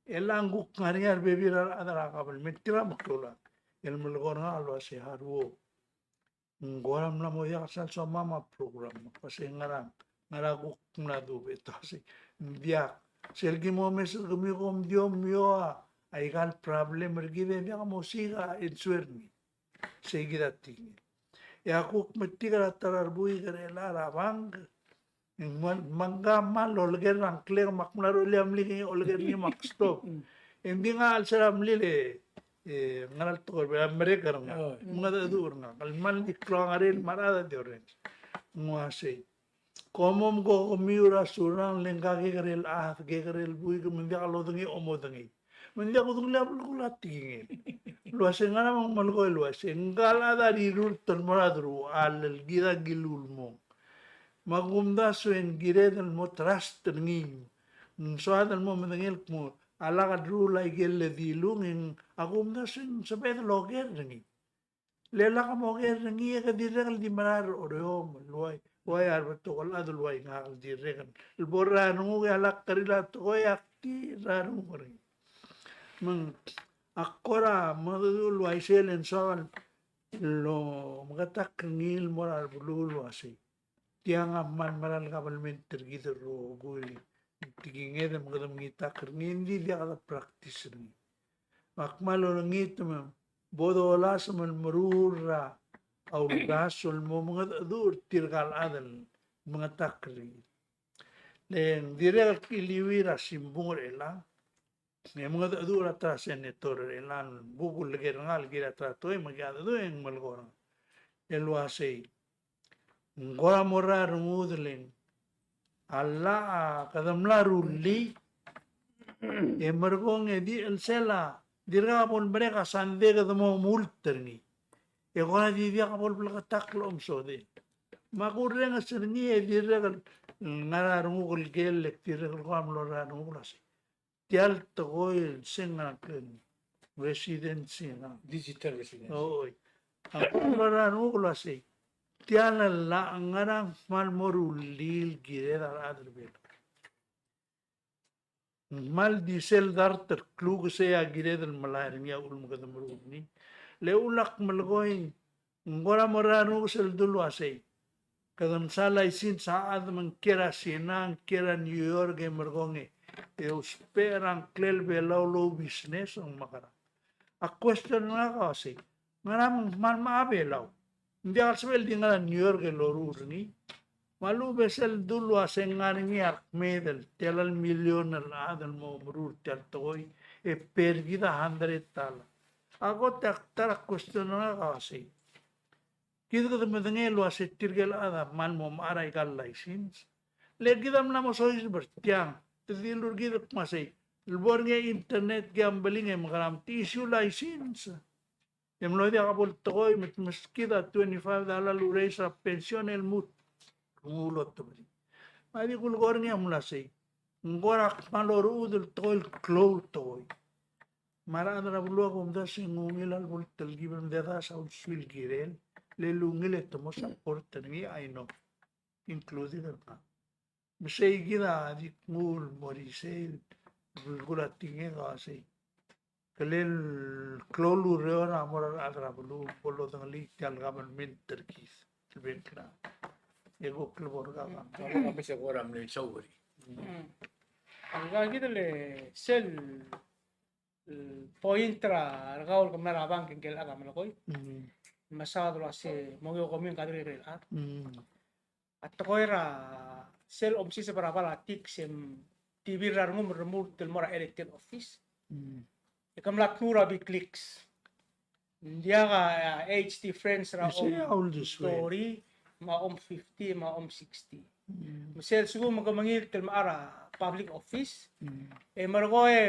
E le ng kuk ngar er ngii a rebebil er a rechad er a kabelment, tir a meklou el chad. El melekoi er ngak el uasei, a ruo, ng kora mla mo diak el sal somam a program. Me ak uasei, ngerang, ngera kuk mla dubech? E te uasei, ng diak. Sel ki mo omes er kemiu, kom di omeoa aika el problem er kid e diak mosiik a answer er ngii. Sei kid a tekinged. E a kuk metik er a ta er a rebuik er chelecha er a bank, me ng kmal oleker er a ngklek, me ak mla rullii a mlil e oleker er ngii me ak stop. E ng di ngak a chelsel a mlil e, e, ngera el tekoi er a merek er ngak. Mengedecheduch er ngak el kmal di klou a ngerel me a rechad a di orrenges. Ng uasei, kom mo mko kemiu er a Surangel, le ng kekerei el chad, kekerei el buik, me ng diak lodengei, omodengei. Me ng diak kudengelii a belkul a tekingel. El uasei, ngera me ng melekoi el uasei, ngka el chad a rirurt el mo er a deruchall el kid a kilul mong. Me a kumdasu e ng kired el mo trust er ngii. Ng soad el mo medengei el kmo a lak deruul aike el dilung, e ng, a kumdasu e ng sebeched el oker er ngii. Le lak moker er ngii e ke dirrek el di merael er a Oreor, el uai, uai a rebetok el chad el uai ngak el dirrek el bo er a renguk e a lak keriil a tekoi e ak di er a renguk er ngii. Me ng, ak kora mengedecheduch el uaisei, e le ng soak el omeketakl er ngii el mo er a rebeluu el uasei, tiang a kmal mera el kabelment er kid el rokui. Tekinged me kede mengitakl er ngii, ng di diak de practice er ngii. Me ak kmal olengit me bo dolasem el meruul er a uldasu el mo mengedecheduch er tirka el chad el mengetakl er ngii. Le ng dirrek el kiliuii er a simbung er chelechang, e mengedecheduch er a ta er a senator er chelechang, kuk uleker er ngak el kirel a ta er a tekoi me ke mengedecheduch e ng melekoi er ngak el uasei, ng kora mo er a rengud el a llach a kede mla rullii, e merekong e di chelsel a dirkak bo lemerek a sandei e kede mo mult er ngii. E kora di diak bo lebleketakl el omesodel. Me a kurrenges er ngii e dirrek el ngar er a renguk el ker, e dirrek el kora mlo er a renguk el uasei, tia el tekoi el se ng ngar er a ngklel residency, ng digital residency. Oi. A kuk mlo er a renguk el uasei, tia el llach a ngerang, kmal mo rullii el kired a rechad er a Belau. Ng kmal di sel dart el kluk sei a kired el melai er ngii a uchul me kede meruul er ngii. Le ulak melekoi, ng kora mo er a renguk sel dulu el uasei, kede msa license a chad me ng kiei er a Sina, ng kiei er a New York e merekong e ousbech er a ngklel Belau el oubusiness, ng mekerang. A question er ngak a uasei, ngera me ng kmal mla er a Belau? Ng diak el sebechel di ngar er a New York e loruul er ngii. Me a lechub e sel dulu el uasei ng ngar er ngii a rekmedel, tia el million el chad el mo meruul tia el tekoi, e per kid a hundred dollar. A kot e a ta er a question er ngak a uasei, kid kede medengei el uasei tirke el chad a kmal mo mechar aika el license. Le kid a mla mo soiseb er tiang, te dilu er kid el kmo sei, le bo er ngii a internet gambling e mekerang, te issue license. E mlo diak a bo el tekoi me te meskid a twenty-five dollar el raise er a pension el lmuut. Ng ulotebedii. Me a di kulekoi er ngii a mla sei, ng kora kmal orechudel tekoi el klou el tekoi. Me a rechad er a beluu a kumdasu e ng ungil a lebo el telkib el mededaes a uldesuel el kirel, le lungil e te mo support er ngii, I know, including er ngak. Me sei kid a di knguu el mo er isei el belkul a tekingek a uasei, kele klou el ureor a mo er a rechad er a beluu el bo lodengelii tia el government er kid el bek el, e kuk lebo er kau. Kau a mesa kora mle sauri. Mm. Aika kid el sel point er a, er kau el kemla er a bank e ngike el chad a melekoi. Mm. Mesaod el uasei mongiu komi ngka dirrek el chad. Mm. A tekoi er a sel omsiseb er a bal a tick e ng di bebil er a rengum el remurt el mo er a elected office. Mm. E ke mla tmuu er a big leagues. Ng diak a, a age difference er a, you see, om thirty, me a om fifty, me a om sixty. Me sel lsekum ke mengilt el mechar a public office, e merekong e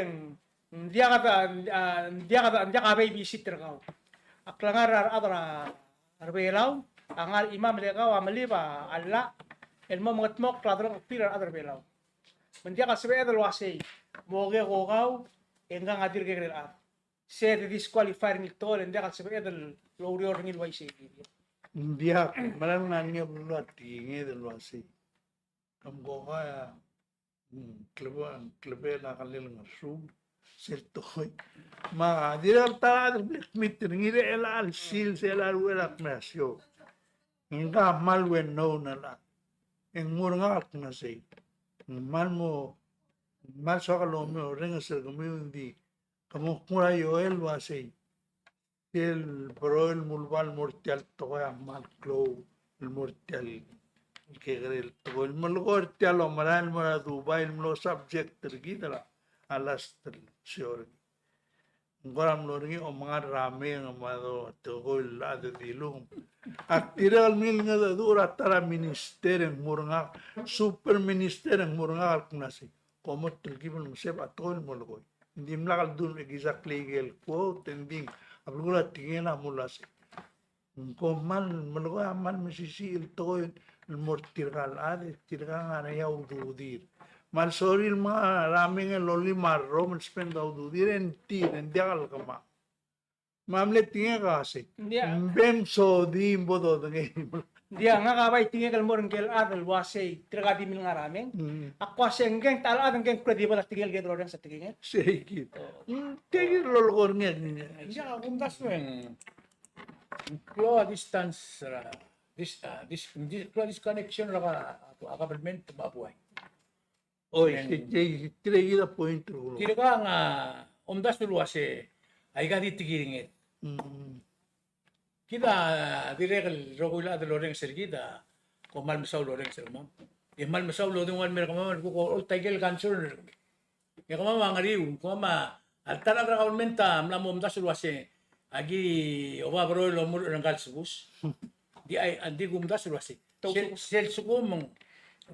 ng diak a, a, ng diak a, ng diak a babysit er kau. A klengar er a rechad er a, er a Belau a ngar er a chimam el kau a melib a llach el mo mengedmokl a delengchoklir a rechad er a Belau. Me ng diak el sebeched el uasei, mo kekok kau, e ngkang a dirk kekerei el chad. Se de disqualify er ngii el tekoi, e ng diak el sebeched el oureor er ngii el uaisei. Ng diak, me ng ngar er ngii a beluu a tekinged el uasei, kom kuk a, mm, klebe, klebe a kall el ngersuk sel tekoi. Me a dirrek el ta el chad el bla kmeed er ngii er chelecha el sils, chelecha el uchei er a kmeed a show. Ngka a kmal well known el chad. E ng mo er ngak el kmo sei, ng kmal mo, ng kmal soak el mo orrenges er kemiu, ng di ke mo kmo er a Joel el uasei, sel broil el mo uleba el mo er tia el tekoi a kmal klou el mo er tia el kekerei el tekoi el melekoi er tia el omerael el mo er a Dubai el mlo subject er kid er a last el show er kid. Ng kora mlo er ngii a omengar er a meng me a tekoi el chad el dilung. Ak dirrek el mengilengedecheduch er a ta er a minister e ng mo er ngak, super minister e ng mo er ngak el kmo sei, kom mo telkib el meseb a tekoi el melekoi. Ng dimlak el dul exactly ikel quote, e ng di a belkul a tekingel a mo uasei, ng kmal melekoi a kmal mesisiich el tekoi el mo er tirka el chad, e tirka a ngar er ngii a ududir. Me a lsorir el menga er a meng e lolim a rrom el spend a ududir, e ng tir, e ng diak el kemam. Me a mle tekingek a sei, ng bem sodii, ng bo dodengei. Ng diak, ngak a bai tekingek el mo er ngike el chad el uasei, tirka di mle ngar er a meng. Mm. Ak uasei ngkang ta el chad ngkang credible a tekingel el kede orrenges a tekingel. Sei kid. Mm, tia kid el lolekoi er ngii. Ng diak, a kumdasu e ng klou a distance er a, dis-, a, dis-, dis-, klou a disconnection er a, a government me a buai. Oi, e ng, tia, tia, tia kid a point er ngii. Tirka a omdasu el uasei, aika di tekinged. Mm. Kid a dirrek el rokui el chad el orrenges er kid a, kom kmal mesaul el orrenges er kemam. E kmal mesaul el odengua el mer kemam, el kuk olta ikel concern er kemam. E kemam a ngeriu, kemam a, a ta er a government a mla mo omdasu el uasei, aki oba broil el omuchel er ngka el subus. Di ai, a di kumdasu el uasei, sel, sel lsekum,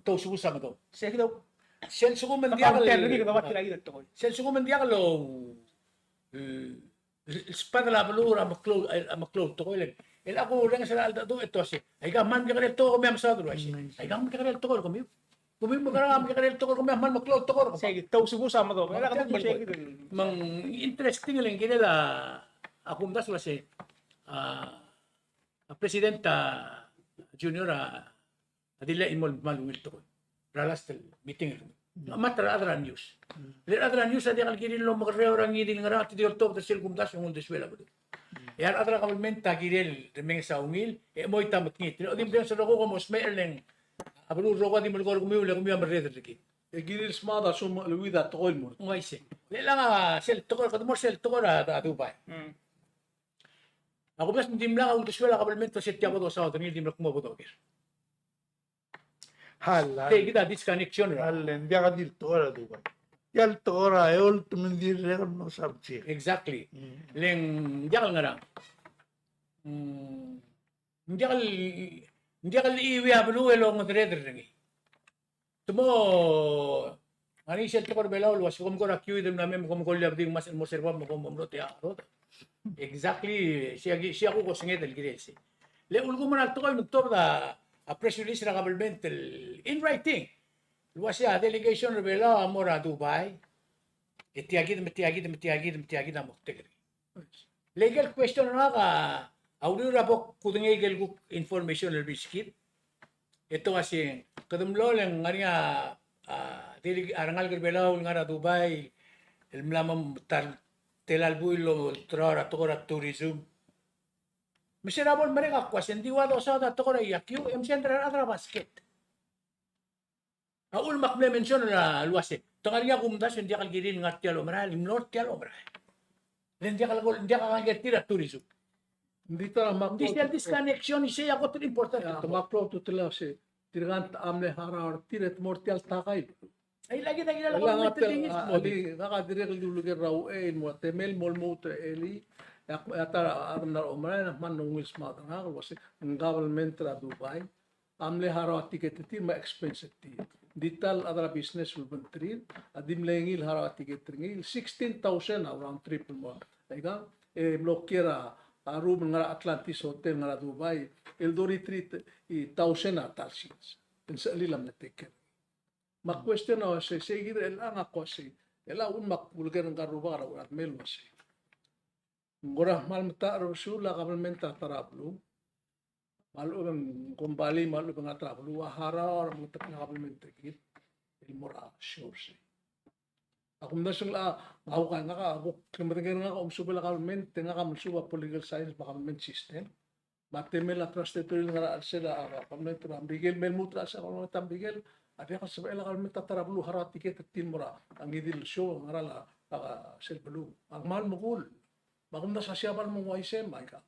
te subus a medong. Sel lsekum ng diak el, sel lsekum ng diak el, el sbadel a beluu er a meklou, a meklou el tekoi el, el ak orrenges er a cheldecheduch e te uasei, aika a kmal mekekerei el tekoi er kemiu, a mesaod el uaisei. Aika a kmal mekekerei el tekoi er kemiu. Kemiu me kora mekekerei el tekoi er kemiu, a kmal meklou el tekoi er kemiu. Sei, te subus a medong. Me ng interesting el ng kirel a, a kumdasu el uasei, a, a President a Junior a, a dilu el mo kmal ungil tekoi er a last el meeting el kemiu. A mla er a rechad er a news. Le rechad er a news a diak el kirir el omekerreu er a ngii di el ngerang, te di oltobed er sel kumdasu e ng uldesuel a beluu. E a rechad er a government a kirel remenges a ungil, e chemoit a mekngit. Ng di mle sel rokui kom mo smecher el ng, a beluu el rokui a di melekoi er kemiu, le kemiu a merreder er kid. E kirir el smaod a lsekum ng cheleuid a tekoi el mo er. Ng uaisei. Le chelechang a sel tekoi, kede mo er sel tekoi er a, a Dubai. Mm. A kumdasu e ng dimlak a uldesuel a government el uasei tia bo dosaod er ngii, dimlak mo bo doker. Hal, hal. Tia kid a disconnection er a. Hal, e ng diak di el tekoi er a Dubai. Tia el tekoi er a eolt me ng dirrek el mlo subject. Exactly. Mm. Le ng diak el ngerang. Mm. Ng diak el, ng diak el chiuii a beluu el ongedereder er ngii. Te mo, ngar er ngii sel tekoi er a Belau el uasei kom kora kiuid el mla mei me kom kolia bdi ngmasech el mo er a serbab me kom omrot e a rot. Exactly, sei a ki, sei a kuk osenged el kirel sei. Le ulekum er a tekoi me ng tobed a press release er a government el in writing el uasei a delegation er a Belau a mo er a Dubai. E tia kid me tia kid me tia kid me tia kid a moktek er ngii. Le ikel question er ngak a uriul er a bo kudengei ikel kuk information el beskid. E te uasei, kede mlo le ng ngar er ngii a, a, dele-, a rengalek er a Belau el ngar er a Dubai el mla mo ta er a tela el buil el olterau er a tekoi er a tourism. Me se er a bo lemerek a kuk uasei, ng di ua dosaod a tekoi er a iakiu, e msend er a rechad er a basket. A uchul me ak mle mention er a el uasei, te ngar er ngii a kumdasu e ng diak el kirir el ngar tia el omerael, el mlo er tia el omerael. Le ng diak el, ng diak a kangkei er tir a tourism. Ng di ta er a, ng di sel disconnection isei a kot el important. Ia, me a klou a ultutelel a uasei, tirka a mle harau er tir e te mo er tia el takai. Ai, laki, laki, laki, laki, laki, laki, laki, laki, ngak a dirrek el di uleker er a uchei el mo, temel mo lmuut er a elii, e a ta er a rechad el mla er a omerael a kmal ungil smaod er ngak el uasei, ng government er a Dubai a mle harau a tiket er tir me a expense er tir. Ng di ta el chad er a business el ulebengterir a di mle ngii el harau a tiket er ngii, sixteen thousand a round trip el mo. Aika, e mlo kiei er a, a room el ngar er a Atlantis Hotel el ngar er a Dubai, el thirty-three thousand a ta el sils. E ng sebechir el mle take care. Me a question a uasei, sei kid el chelechang a ko uasei, el uchul me ak uleker er ngka el rubak er a uchul me el uasei, ng kora kmal metacherbesul a kabelment er a ta er a beluu, me a lechub e ng kombalii, me a lechub e ng ta er a beluu a harau er a mengetakl a kabelment er kid el mo er a show er sei. Ak omdasu el, a, ngak a, ngak a, kuk medengei er ngak a omesubel a kabelment, e ngak a melsuub a political science me a government system. Me a temel a trust territory el ngar er a chelsel a, a, government er a Merikel, me lmuut er a chelsel a government er a Merikel, a diak el sebechel a government er a ta er a beluu el harau a tiket er tir el mo er a ngii di el show el ngar er a, a, sel beluu. A kmal mekull. Me ak omdasu a Siabal me ng uaisei me aika.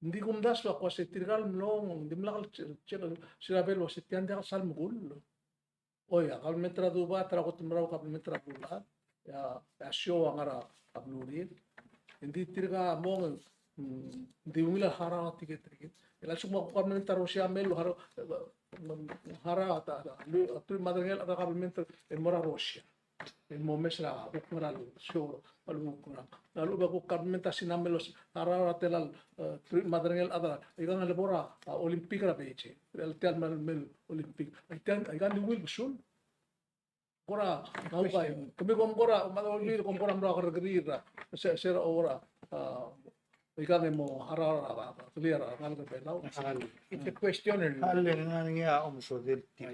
Ng di kumdasu a ko uasei tirka el mlong, ng dimlak el che-, che-, sirabe el uasei tia ng diak el sal mekull. Oi, a kabelment er a Dubai a ta er a kot el mo er a kabelment er a beluulechad, e a, e a show a ngar er a belurir. Ng di tirka a mong, mm, ng di ungil a harau a tiket er kid. E a lsekum a kuk kabelment er a Russia a mei el harau, harau a ta, ta, lu-, a teruich me a derengel a kabelment el mo er a Russia el mo mes er a kuk ngar er a show, a lechub e kuk ngar er a, a lechub e kuk kabelment er a Sina a mei el harau er a tela el, e, teruich me a derengel a chad er a, ikang el bo er a, a, Olympic er a Beijing. El tia el mei el Olympic. Aika, aika ng di ungil besul. Kora, ngak a, kemiu kom kora, me a Olbiil kom kora mlo kerrekeriil er a, se, se er a ora, a, ikang e mo harau er a, a, clear er a, ngalek er a Belau. It's a question. Alii, ng ngar er ngii a omesodel tia.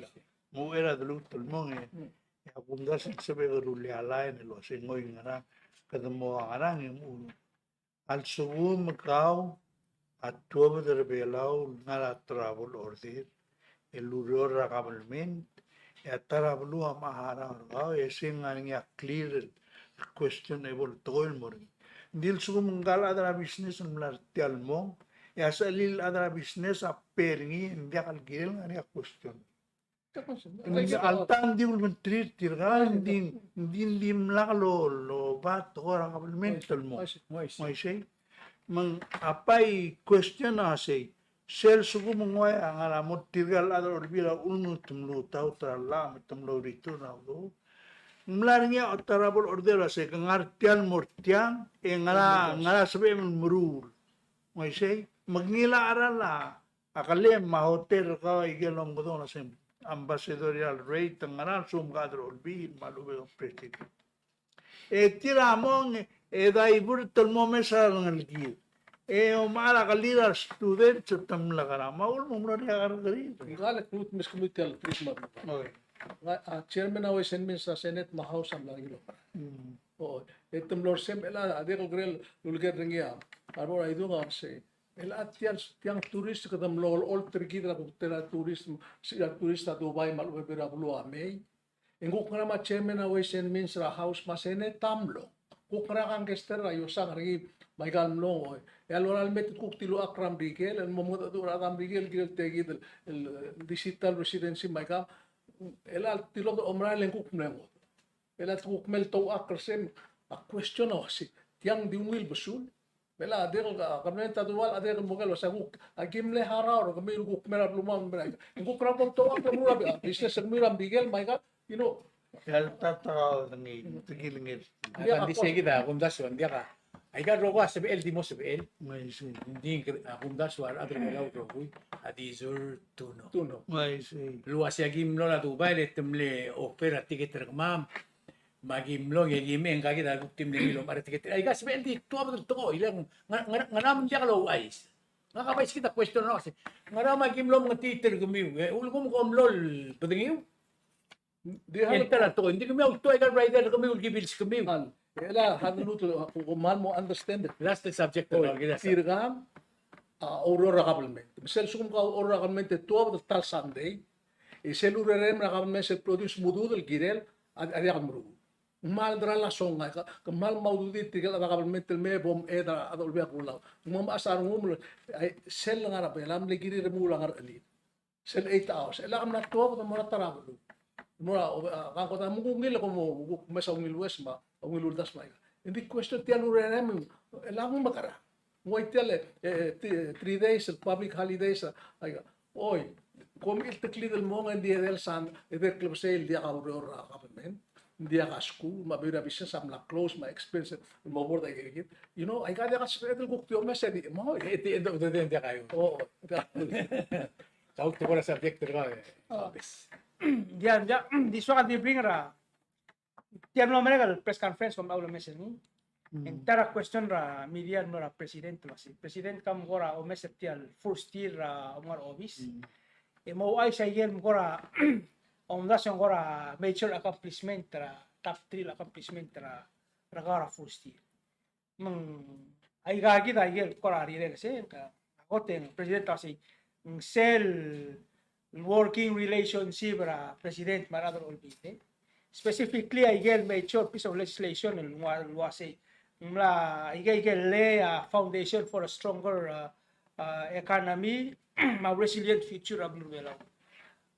Mo er a deluut el mong e, e a kumdasu el sebechek el rullii a line el uasei ngoi ngerang, kede mo ngerang e mo. A lsekum kau a tuobed er a Belau el ngar er a travel order el ureor er a kabelment, e a ta er a beluu a mla harau er kau, e sei ng ngar er ngii a clear el questionable tekoi el mo er ngii. Ng di a lsekum ngka el chad er a business el mla er tia el mong, e a sechelil el chad er a business a pay er ngii, e ng diak el kirel, ng ngar er ngii a question. Ng di alta ng di ulebengterir tirka, ng di, ng di, ng dimlak lo, loba tekoi er a kabelment el mo. Uaisei. Me ng a bai question a sei, sel lsekum ng ua a ngar er a mo er tirka el chad er a Olbiil a ulemuut me te mlo taut er a llach me te mlo return er a udoud. Ng mla er ngii a travel order a sei, ke ngar tia el mo er tiang, e ngera, ngera sebechem el meruul. Uaisei, me ke ngilai a cheral a a kelem me a hotel er kau a ikel omkedong el uasei ambassadorial rate, ngera a lsekum ke chad er a Olbiil me a lechub e ke president. E tir a mong e divert el mo mes a rengelekir. E omechar a kelir a students e te mle kora me a uchul me ng mlo er ngii a kerrekeriil. Ngak a lmuut el meskemiu tia el treatment. Oi. Ngak a chairman er a Ways and Means er a Senate me a House a mla er ngii el oba. Mm. O, e te mlo er sei me a diak el kirel el uleker er ngii a, a bo er a idung a uasei. El a tia el, tiang tourist kede mlo olecholt er kid er a kuk tela el tourist, se el tourist er a Dubai me a lechub e a beluu a mei. E ng kuk ngera me a chairman er a Ways and Means er a House me a Senate a mlo. Kuk ngera a kangkester er a iosang er ngii me aika el mlo, e a lorael el me te kuk dilu a chad er a Merikel, el mo mengedecheduch er a chad er a Merikel el kirel tia kid el, el digital residency me aika, el a tilobed er a omerael e ng kuk mlengodech. El a te kuk mei el touchakl er sei, a question a uasei, tiang di ungil besul. Me a dirrek el, a, kabelment a Dubai a dirrek el mo ker el uasei kuk, aki mle harau er kemiu el kuk mei er a belumam el mei er aika. Ng kuk ngera me kom touchakl el meruul a business er kemiu er a Merikel me aika, you know. El ta ta ngii, tekingel. Ng di sei kid a kumdasu, ng diak a. Aika el rokui a sebechel di mo sebechel. Ng di a kumdasu a rechad er a Belau el rokui a deserve to know. El uasei aki mlo er a Dubai e te mle offer a ticket er kemam. Me aki mlo, e aki mei, e ngka kid a kuk di mle ngii el omechar a ticket. Aika sebechel di tuobed el tekoi, le ng ngera, ngera, ngera me ng diak louchais. Ngak a bai sekid a question er a uasei, ngera me aki mlo mengetiit er kemiu, e ulekum kom mlo el bedengiu? Di hal el ta er a tekoi, ng di kemiu a ultuil aika el rider er kemiu el ki bilskemiu. Hal, e le hal el lmuut el, kmal mo understand it. That's the subject. Oi, tirkang a oureor er a kabelment. Me sel lsekum ke oureor er a kabelment e tuobed el ta el Sunday, e sel urerem er a kabelment sel produce me a udoud el kirel a, a diak el meruul. Ng kmal deral a song, aika, ke kmal mo ududir tirke el chad er a kabelment el mei e bo mched er a chad er a Olbiil er a Kelulau. Ng mo mechas a rengum el, ai, sel ngar er a Belau a mle kirir el remuul a ngerechelir. Sel eight hours. E lak mla tuobed el mo er a ta er a beluu. Mo er a, a, kangkod a me kuk ngilai e kom mo kuk mes a ungil ues me a ungil uldasu me aika. Ng di question tia el urerem, e lak mo mekerang. Ng ua tia el, e, e, ti-, three days el public holidays, a, aika. Oi, Kom chilteklid el mong e ng di edei el sand, edei el klebesei el diak a ureor er a government, ng diak a skuul, me a bebil er a business a mla close, me a expense el mo bo er a ikakid. You know, aika diak a sebeched el kuk di omes e di, mo, at the end of the day, ng diak a, o, diak a. Kau te kora subject er kau, e. O. Diak, diak, di soak a di bring er a Tia el mlo merek el press conference kom mla ulemes er ngii. Mm. E ng ta er a question er a media el mlo er a president el uasei, President, kom kora omes er tia el first year er a omngar er a obis. Mm. E mo ouchais a ikel kora omdasu e ng kora major accomplishment er a, top three el accomplishment er a, er kau er a first year. Me ng aika kid a ikel kora rirek se, ka, a kot e ng president a uasei, ng sel working relationship er a president me a rechad er a olbiil, e. Specifically a ikel major piece of legislation el ua, el uasei, ng mla, aike, aike el lay a foundation for a stronger, uh, uh, economy, me a resilient future er a beluu er a Belau.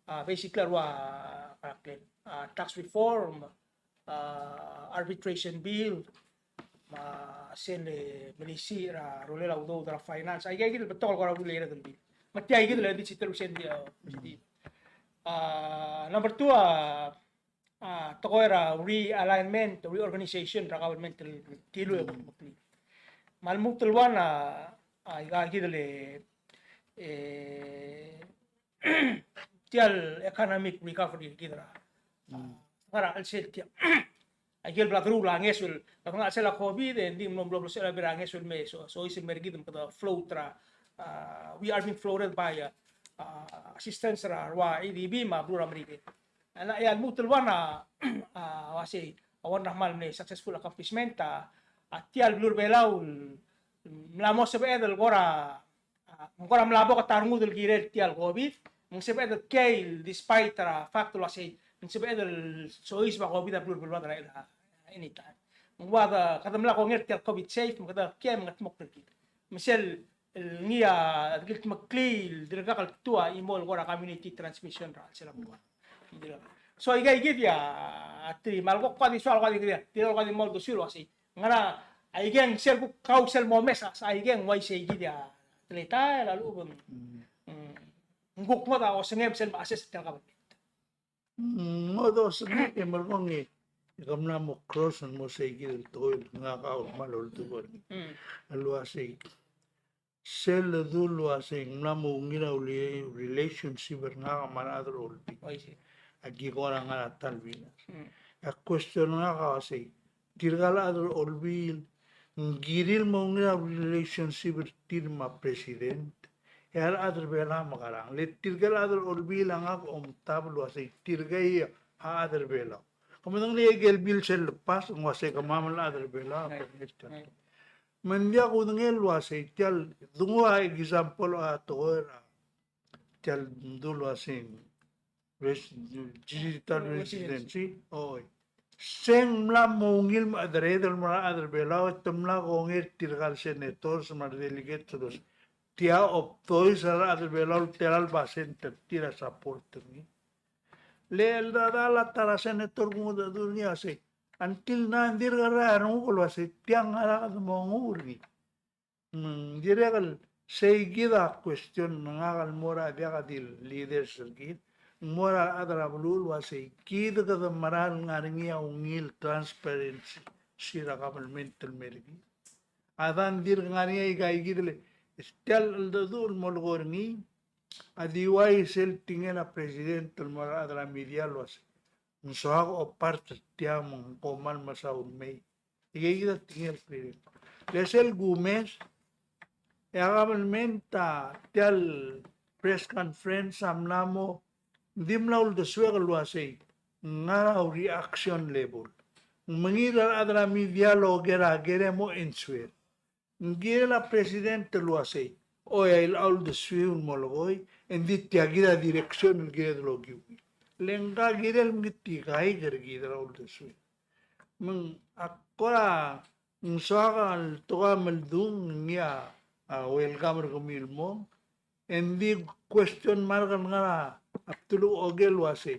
Uh, basically, a rua, uh, tax reform, uh, arbitration bill, me a sel melisiich er a rolel a udoud er a finance. Aika kid el betok el kora urered el bill. Me tia kid el di sitelu sel di, uh, di. Uh, number two, uh, uh, tekoi er a realignment, reorganization er a government el kilu e kuk meklii. Me a lmuut el one, uh, uh, aika kid el, e, tia el economic recovery er kid er a, mm, ngar er a chelsel tia. Aike el bla deruul a ngeso el, ngar er a chelsel a COVID, e ng di mlo, mlo, mlo sebechel a bebil er a ngeso el me so, soiseb el mer kid me kede float er a, uh, we are being floated by, uh, uh, assistance er a rua ADB me a beluu er a Merikel. A, e a lmuut el one a, a, uasei, a one er a kmal mle successful accomplishment, a, a tia el beluu er a Belau el mla mo sebeched el kora a, ng kora mla bo kede rengud el kirel tia el COVID, me ng sebeched el kiei el despite er a fact el uasei, ng sebeched el soiseb a COVID a beluu er a beluad er a, a, anytime. Me ng ua de, kede mla kongei er tia el COVID safe, me kede kiei me kldmokl er kid. Me sel, el ngii a, kldmeklii el dirkak el tuu a chimo el kora community transmission er a chelsel a beluad. So, aika kid a, a three, me a lekuk kuk di soal, kuk di kid, tia el kuk di mo uldesuel el uasei, ngar er a, aike ng sel kuk kau sel momes a, aike ng uaisei kid a teletael a lechub e ng, mm, ng kuk ngodech a osengem sel me assess er tia el government. Mm, ngodech a osengem e merekong e, e ke mla mo cross el mo sei kid el tekoi el ngak a kmal oldubech. Mm. El uasei, sel ledu el uasei ng mla mo ungil a uli-, relationship er ngak me a rechad er a olbiil. Oi, sei. Aki kora ngar er a ta el winners. Mm. A question er ngak a uasei, tirka el chad er a olbiil, ng kirir el mo ungil a relationship er tir me a president, e a rechad er a Belau a mekerang. Le tirka el chad er a olbiil a ngak a omtab el uasei, tirka a chad er a Belau. Ke medengei aike el bill sel lepas, ng uasei kemam el chad er a Belau, right, right. Me ng diak kudengei el uasei, tia el, dengua example a tekoi er a, tia el mdu el uasei, res-, digital residency, oi. Se ng mla mo ungil me a chederedel el mo er a rechad er a Belau, e te mla kongei er tirka el senators me a redelegates el uasei, tia obdois er a rechad er a Belau el tela el basent er tir a support er ngii. Le cheldechedechal a ta er a senator el kungedecheduch er ngii a sei, until now ng dirk ngar er a renguk el uasei tiang a ngar er a kede mo nguu er ngii. Mm, dirrek el sei kid a question er ngak el mo er a diak di leaders er kid, mo er a rechad er a beluu el uasei kid kede mera el ngar er ngii a ungil transparency er a government el mer kid. A dang dirk ngar er ngii a ika kid el, tia el cheldecheduch el mo lekoi er ngii, a di uai sel tekingel a president el mo er a rechad er a media el uasei, ng soak a opart er tiang me ng kmal mesaul el mei. Ike kid a tekingel el president. Le sel kumes, e a government a tia el press conference a mla mo, ng di mla uldesuek el uasei, ng ngar er a reaction level. Ng mengiil er a rechad er a media el oker a ker e mo answer. Ng kirel a president el uasei, oi, a ilecha uldesuiu el mo lekoi, e ng di tia kid a direction el kired el okiu. Le ngka kirel meketikaik er kid er a uldesuiu. Me ng a kora ng soak el tekoi a meldung ngii a, a welcome er kemiu el mong. E ng di question mark el ngar er a bdeluk a oker el uasei,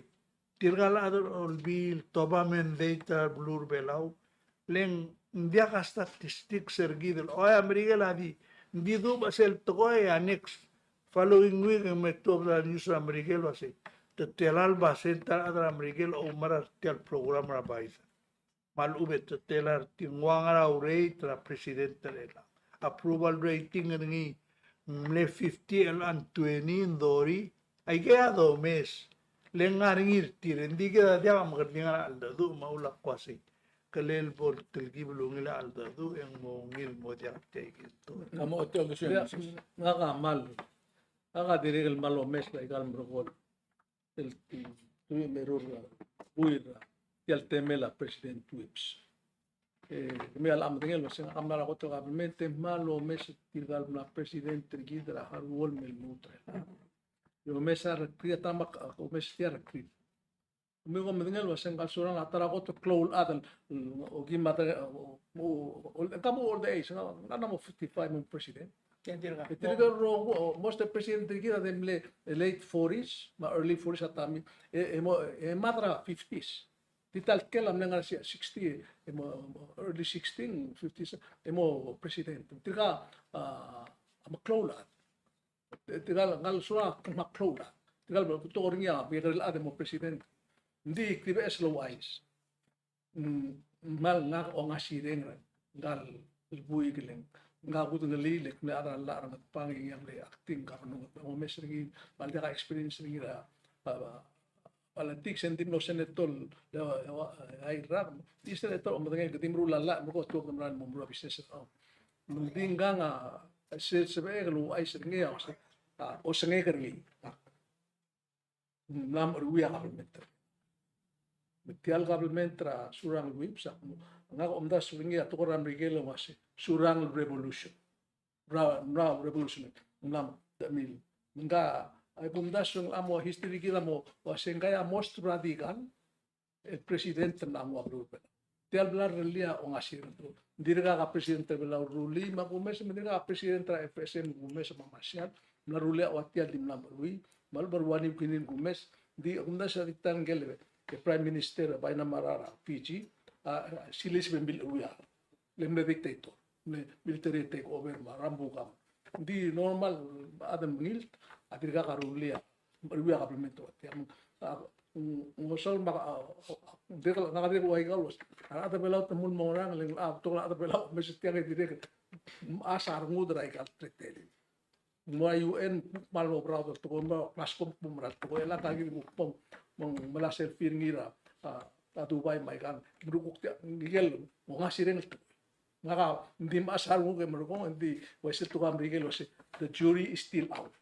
tirka el chad er a olbiil, te oba mandate er a beluu er a Belau. Le ng diak a statistics er kid el, oi, a Merikel a di, ng di dubech sel tekoi a next Following week e ng me tuobed a news er a Merikel el uasei, te tela el basent a rechad er a Merikel a oumera er tia el program er a Biden. Me a lechub e te tela er tir, ng ua ngera a rate er a president er chelechang. Approval rating er ngii ng mle fifty el chelechang, twenty ng thirty. Aikei a domes. Le ngar er ngii er tir, e ng di kid a diak a mekerding a cheldecheduch me a uchul a kuasei. Kelel bo el telkib el ungil a cheldecheduch e ng mo ungil el mo diak tia ikei el to. Ngak a mal, ngak a dirrek el mal omes er aika el merekong el, el, el, el, el, el, tia el temel a President Whipps. E, kemiu a locha medengei el uasei ngak a mla er a kot el government e kmal omes tirka el mla president er kid er a Harold Wilhelm el lmuut er chelechang. E omes a rekrir, a ta me ak omes tia el rekrir. Me kom medengei el uasei ngka el Surangel a ta er a kot el klou el chad el, o kim a ta, o, o, o, ka mo old age, ngak a mo fifty-five me ng president. Tirka el rokui, o, most of the president er kid a de mle late forties, me a early forties a ta me, e, e mo, e mad er a fifties. Di ta el tkel a mle ngar er a sixty, e mo, early sixty, fifties, e mo president. Tirka, a, a meklou el chad. Tirka el, ngka el Surangel a meklou el chad. Tirka el betok er ngii a mekekerei el chad e mo president. Ng di kdi beches el ouchais. Mm, me ngak a ongasireng er ngka el buik el, ngak a kudengelii el kmo a chad er a llach er a Ngatpang e ngii a mle acting governor, ng omes er ngii, me a diak a experience er ngii er a, a, a, politics, e ng di mlo senator, e, e, e, a Irrai, di senator, me ng di meruul a llach, me ko tuobed el merael el mo meruul a business er a. Me ng di ngkang a, a sel sebechek el ouchais er ngii a, a, osengek er ngii. Ng mla meruul a government. Me tia el government er a Surangel Whipps a, ngak a omdasu er ngii a tekoi er a Merikel el uasei Surangel Revolution. Ra, ra revolution. Ng mla me, me ngka a kumdasu el mo history er kid a mo, uasei ngka a most radical el president el mla nguu a beluu er a Belau. Tia el bla lerellii a ongasireng. Ng dirkak a president er a Belau el rullii me a kumes, me ng dirkak a president er a F S M el kumes me a Marshall, mla rullii a ua tia el di mla meruul, me a lechub e ng ua ngii el kumes, di kumdasu a di ta el ngike el, e, prime minister er a Bainimarama er a Fiji, a, a, sils e ng mle rullii a le mle dictator, mle military take over me a rambukam. Ng di normal a chad el mengilt a dirkak a rullii a, rullii a kabelment er tia. A, ng, ng osang me a, a, a, dirkak, ngak a dirkak ua ikal uasei a rechad er a Belau te mla mo ngerang, le ng, a, betok el chad er a Belau me se tiang e dirrek el mechas a rengud er aika el tretelel. Ng mo er a U N, kmal mo proud el tekoi, me a Glasgow kmo mera el tekoi, e le ngka kid kuk bo, me ng mla selfie er ngii er a, a, a Dubai me aikang, me ng kuk tia, ngike el ongasireng el tekoi. Ngak a, ng di mechas a renguk e merekong, ng di, uaisei el tekoi er a Merikel el uasei, the jury is still out.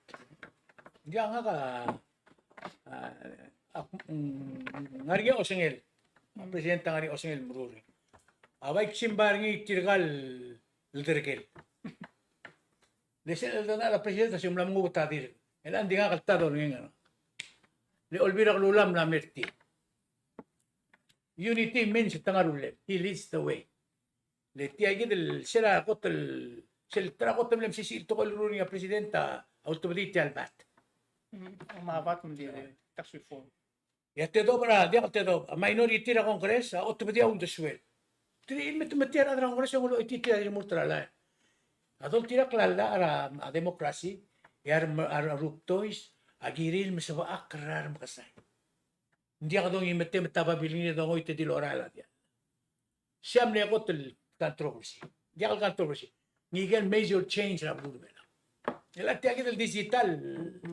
Ia ngak a, a, a, mm, ngar er ngii a osengel, a president a ngar er ngii a osengel el meruul. A bai ksimbai er ngii tirka el derkel. Le sel cheldecheduch a president a se ng mla menguu a ta dirk. E le ng di ngak el ta dolengei er ngak. Le Olbiil er a Kelulau a mla mer tir. Unity means te ngar er a ullel. He leads the way. Le tia kid el sel kot el, sel ta er a kot el mle mesisiich el tekoi el ruul er ngii a president a ultebedii tia el bat. Mm, me a bat me ng di tax reform. E a tedobech er a, diak el tedobech, a minority er a Congress a otebedii a uldesuel. Te di me te metii a rechad er a Congress e ng ulechoitii tir a di remurt er a llach. A doltirakl a llach er a, a democracy, e a rem-, a rubdois a kirir el mesebechakl er a remekesai. Ng diak dongimetem e te babilngir e dongoit e di lorael a diall. Sei a mle kot el controversy. Diak el controversy. Ngike el major change er a beluu er a Belau. E le tia kid el digital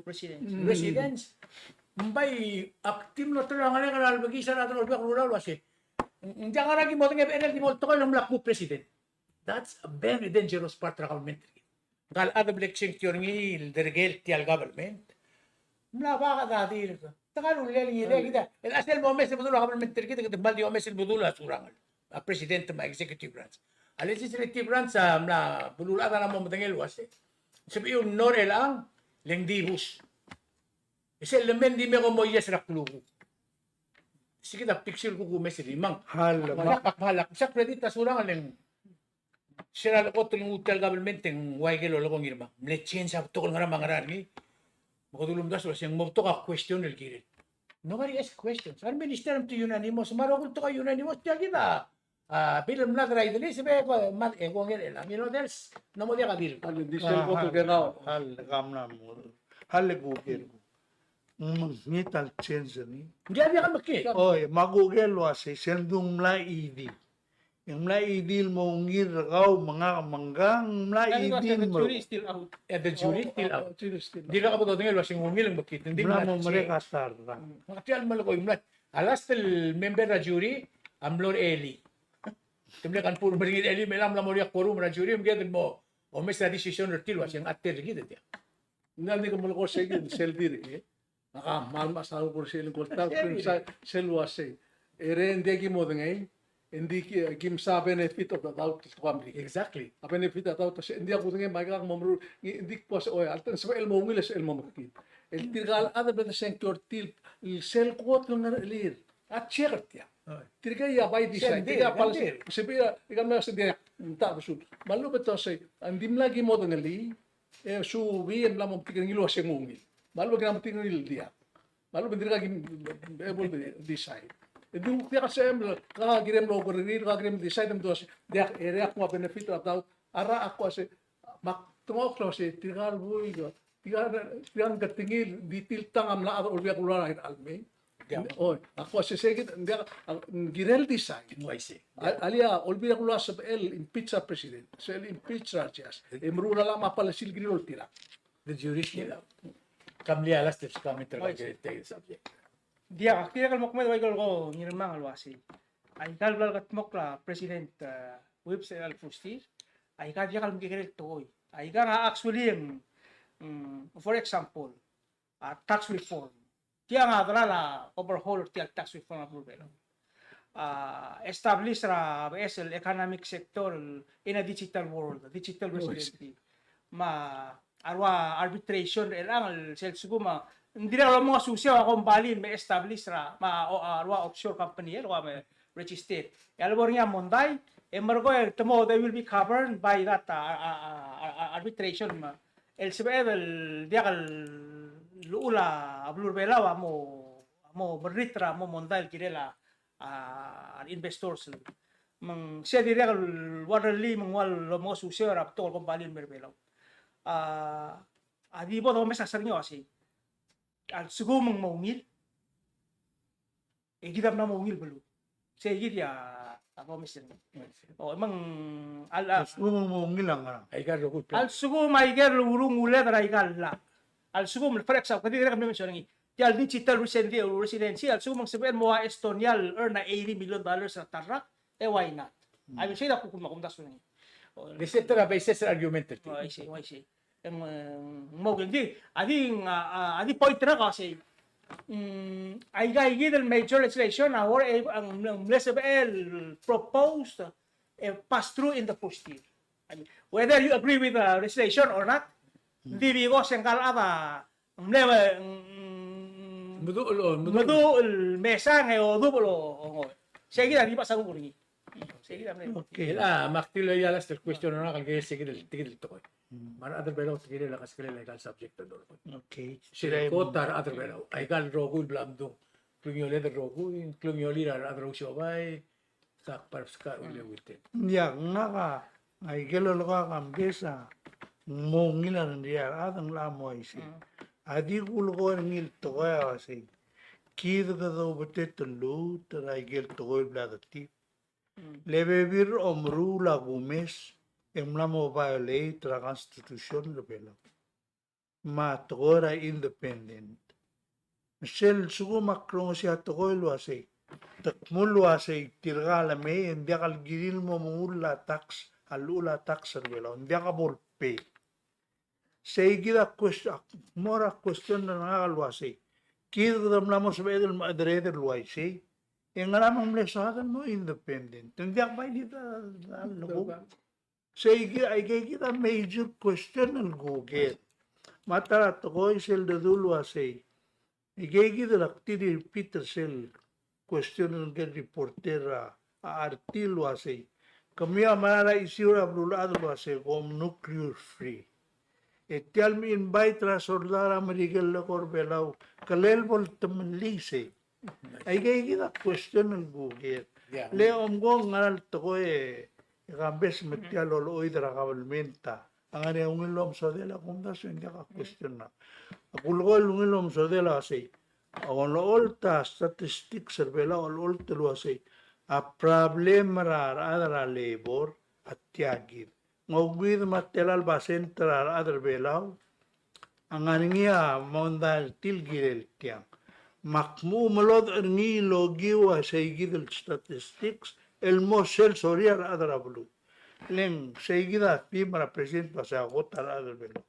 residence. Residence. Ng bai ak di mlo tela ngerang er a lebekiis er a rechad er a Olbiil er a Kelulau el uasei, ng diak ngera ki modengei a becherel di bo el tekoi el ng mla kmu president. That's a very dangerous part er a government. Ngka el chad el bla ksenkio er ngii el derkel tia el government. Mla bak a dirk. Te ngar er a ullel ngii, e kid a, el chelsel mo omes el bedul a government er kid, kede kmal di omes el bedul a Surangel. A president me a executive branch. A legislative branch a mla beluulechad a mo medengei el uasei, sebechiu el nor er chelechang, le ng di bus. E sel lemei e ng di me ko mo yes er a klukuk. Sei kid a picture el kuk omes er ngii me ng. Hal, me ak, me ak, me ak credit a Surangel e ng se er a lekot el nguu tia el government e ng ua ikel lolekoi er ngii me ng mle change a betok el ngerang me a ngerang er ngii. Me kede ulemdasu el uasei ng mo betok a question el kirel. Nobody ask questions. A re minister a mle unanimous, me a rokui el tekoi a unanimous, tia kid a, a, bill el mlad er a Idris, e be ko, me, e ko ngii el, a, you know, there's no more diak a bill. A, di sel kot el kengau. A, a, a, Hale Google. Ng mekngit a le change er ngii. Ng diak, diak el mekngit. Oi, me a Google el uasei, sel dung mla idil. Ng mla idil el mo ungil er kau me ngak me ngkang, ng mla idil el mo. The jury is still out. Eh, the jury is still out. Jury is still out. Dirkak bo dodengei el uasei ng ungil e ng mekngit. Ng di mla mo merek a ta er a. Ng tia el melekoi, ng mla. A last el member er a jury a mlo er a elii. Te mle confirm er ngii el elii, me ng mla mo er a quorum er a jury, me kede mo omes er a decision er tir el uasei ng a ta er kid e diak. Ng di ko melekoi sei kid sel dirk, e. Ngak a kmal mesa el kuk sel ngkol ta, sel uasei. E ng di ki modengei, e ng di ki, ki mesa benefit of the doubt el tuam di. Exactly. A benefit of the doubt, e ng di ak kudengei me aika a mo meruul, ng di ko uasei, oi, a lta ng sebechel el mo ungil, sebechel el mo mekngit. El tirka el chad el bla desengkio er tir, sel kot el ngerechelir. A check er tia. Oi. Tirka a by design, tirka a policy. Sebechel, ika mla sendiri, ng ta besul. Me a lechub e te uasei, ng di mla ki modengelii, e subii e mla mo metik er ngii el uasei ng ungil. Me a lechub e ng mla metik er ngii el diak. Me a lechub e ng dirkak ki able to decide. E di diak a sebechem el, ka kirem el okerir, ka kirem el decide, me te uasei, diak, e diak kmo a benefit er a doubt, a ra a ko uasei, me ak dengchokl el uasei, tirka el buik, tirka, tirka el ketengel, di tiltang a mla chad er a Olbiil er a Kelulau er a irechar el mei. Oi, a ko uasei sei kid, ng diak, a, ng kirel decide. Uaisei. A, alii a Olbiil er a Kelulau a sebechel el impeach a president, sebechel el impeach er a judge. E meruul a llach me a policy el kirir el oltirakl. The jury is still out. Come, Lia, last comment er a subject. Diak, ak dirrek el mo kmeed er a ikel ko Ngirmang el uasei. Aika el bla lekedmokl a President, uh, Whipps er a first year. Aika diak el mekekerei el tekoi. Aika ng actually, mm, for example, a tax reform. Tiang a delal a overhaul er tia el tax reform er a beluu er a Belau. A, establish er a beches el economic sector in a digital world, digital residency. Me a rua arbitration er chelechang el sel lsekum a, ng dirrek el mo ngesuseu a kombalii el me establish er a, me a, o, a rua offshore company el ua me register. E a lebo er ngii a mondai, e merekong e te mo, they will be governed by that, a, a, a, a, a arbitration me. El sebeched el diak el llechul a beluu er a Belau a mo, a mo merrit er a mo mondai el kirel a, a, a investors. Me ng sei a dirrek el ua lerellii me ng ua lomengesuseu er a betok el kombalii el mei er a Belau. A, a di bo domes a ser ngii el uasei. A lsekum ng mo ungil, e kid a mla mo ungil beluu. Sei kid a, a bo mesen. O, me ng, a, a lsekum ng mo ungil a ngerang. Aika el rokui el plan. A lsekum aike el urunguled er aika el llach. A lsekum, for example, kede dirrek el mention er ngii. Tia el digital residency, residency, a lsekum ng sebechel el mo ua Estonia el earn a eighty million dollars er a ta el rak, e why not? I will say that kuk me kumdasu er ngii. O, de set er a basis er a argument er tir. O, I see, I see. Ng, ng mo kengdi, a di, a, a, a di point er ngak a sei. Mm, aika kid el major legislation a were, e, ng, ng mle sebechel el proposed, e, pass through in the first year. I mean, whether you agree with the legislation or not, ng di because e ng kal chad a, ng mle, ng, meduch el, o, meduch el mesang e odubech el, o, o, sei kid a di ba sang er ngii. Sei kid a mle. Okay. El, a, me ak tilobed a last el question er ngak el kirel sei kid el, sei kid el tekoi. Me a rechad er a Belau te kirel a kaskelel aika el subject el dorkoi. Okay. Sel kot a rechad er a Belau. Aika el rokui el bla mdung. Klungioled el rokui, klungiolir a rechad er a Usiobai, sak par sak ule uite. Ia, ngak a, aike el lolekoi a Kambes a, ng mo ungil a rengrir a rechad e ng locha mo uaisei. A di kulekoi er ngii el tekoi a uasei. Kid kede obetetel el lmuut er aike el tekoi el bla de tir. Le bebil er a omeruul a kumes, e ng mla mo violate er a Constitution er a Belau. Me a tekoi er a independent. Me sel lsekum ak rongesii a tekoi el uasei. Te kmo el uasei tirka el mei, e ng diak el kirir el mo mengull a tax, a llechul a tax er a Belau. Ng diak bo le pay. Sei kid a question, a, mo er a question er ngak el uasei. Kid kede mla mo sebeched el mechedereder el uaisei. E ngera me ng mle soad el mo independent. Te ng diak bai di ta, ta, ta, ta. Sei kid, aike kid a major question el kuker. Me a ta er a tekoi sel dedu el uasei. Aike kid el ak di repeat er sel question er ngike el reporter a, a R T el uasei. Kemiu a mera el issue er a beluulechad el uasei kom nuclear free. E tia el me invite er a soldau er a Merikel el eko er a Belau, kelel bo le temellii sei. Aike kid a question el kuker. Le omko ng ngera el tekoi e Kambes me tia el olechoid er a government a ngar er ngii a ungil el omesodel a kumdasu e ng diak a question er ngak. Ak ulekoi el ungil el omesodel a uasei, a olecholt a statistics er Belau a olecholt el uasei a problem er a rechad er a labor a tia kid. Ng okeuid me a tela el basent er a rechad er Belau a ngar er ngii a mondai el tir el kirel tiang. Me ak mo melodech er ngii el okiu a sei kid el statistics el mo sel sorir a rechad er a beluu. Le ng sei kid a theme er a president el uasei a kot a rechad er Belau.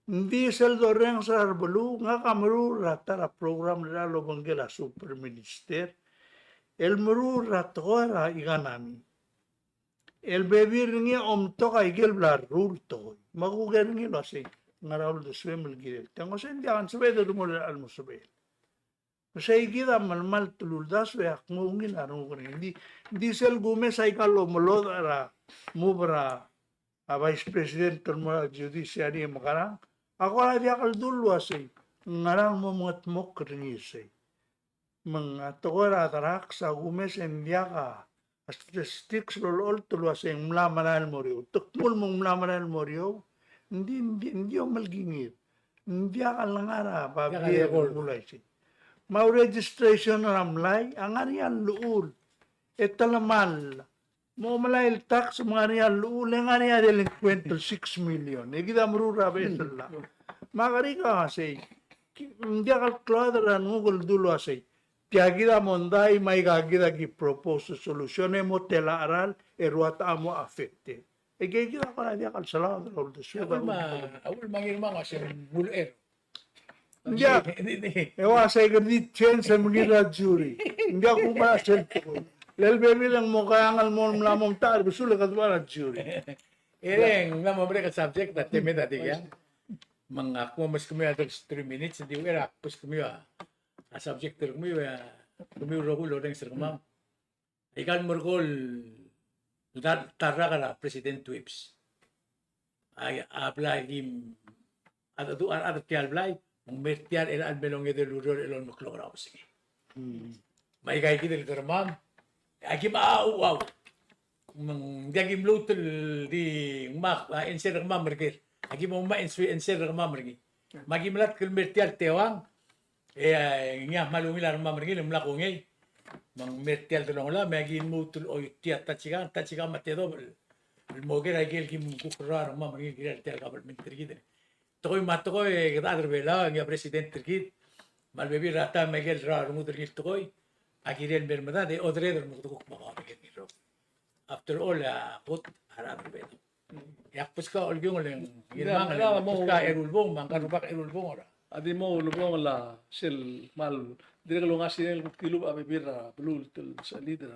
Ng di sel dorrenges er a rebeluu, ngak a meruul er a ta er a program er a lobengkel a super minister el meruul er a tekoi er a economy. El bebil er ngii a omtok a ikel bla leruul tekoi. Me a kuk er ngii el uasei, ngera uldesuem el kirel tiang. Uasei ng diak a sebeched el mo er a lmo sebechel. Me sei kid a melemalt el uldasu e ak mo ungil a renguk er ngii. Ng di, ng di sel kumes aika el omelodech er a move er a vice president el mo er a judiciary e mekerang, a kora diak el dul el uasei, ngerang mo mengetmokl er ngii sei. Me ng a tekoi er a drugs a kumes e ng diak a statistics el olecholt el uasei ng mla merael el mo er eou. Te kmo ng mla merael el mo er eou, ng di, ng di, ng di omelekingir. Ng diak el ngar er a babier el record el uaisei. Me a registration er a mlai a ngar er ngii a llechul. E te le mal mo melai el tax me ngar er ngii a llechul, e ngar er ngii a delinquent el six million. E kid a meruul er a beches el llach. Me a kerik a uasei, ng diak el klou a renguk el dul el uasei tia kid a mondai me aika kid a ki propose solution e mo tela cheral e rua ta a mo affected. E kid a kora diak el selaod er a uldesued. A uchul me a, a uchul me a ngii me a uasei ng ulecher. Ng diak. E uasei kede di change e mengiil er a jury. Ng diak kuba sel tekoi. Le bebil e ng mo keang el mo mla mo mta er a besul e kede ua er a jury. E le ng mla mo merek el subject a temed a dikea. Me ak mo meskemiu a three minutes, ng di uchei er a kbeskemiu a subject er kemiu, e kemiu el rokui el orrenges er kemam. Aika el merekong el ta, ta el rak er a President Whipps a, a blai a kim, a, a, a, a tia el blai, me ng mer tia el chelecha el me longedei el ureor el olmeklou er a obengkel. Me aika kid el kermam, a kim a, a, a, a. Me ng diak kim lmuut el di ngmai a answer er kemam er ker. A kim mo ngmai a answer, answer er kemam er ngii. Me a kim melatk el mer tia el teuang, e, e, ngii a kmal ungil a rengmam er ngii el mla kongei. Me ng mer tia el delongelam, me a ki lmuut el oitii a tachikang, tachikang me a tedobech el mo ker a ikel kim kuk er a rengmam er ngii el kirel tia el government er kid. Tekoi me a tekoi, e kede chad er Belau, ngii a president er kid. Me a lebebil er a taem me a ikel rengud er ngii el tekoi a kirel mer medad e odered el mo kede kuk mo kau a ikel ngii el rokui. After all, a kot a rechad er Belau. E ak beskau el kiung el ngii el mong, e ak beskau a eru el bong, me ngka el rubak a eru el bong er a. A di mo ulebongel a sel kmal dirrek el ongasireng el kuk dilubech a bebil er a beluu el sel leader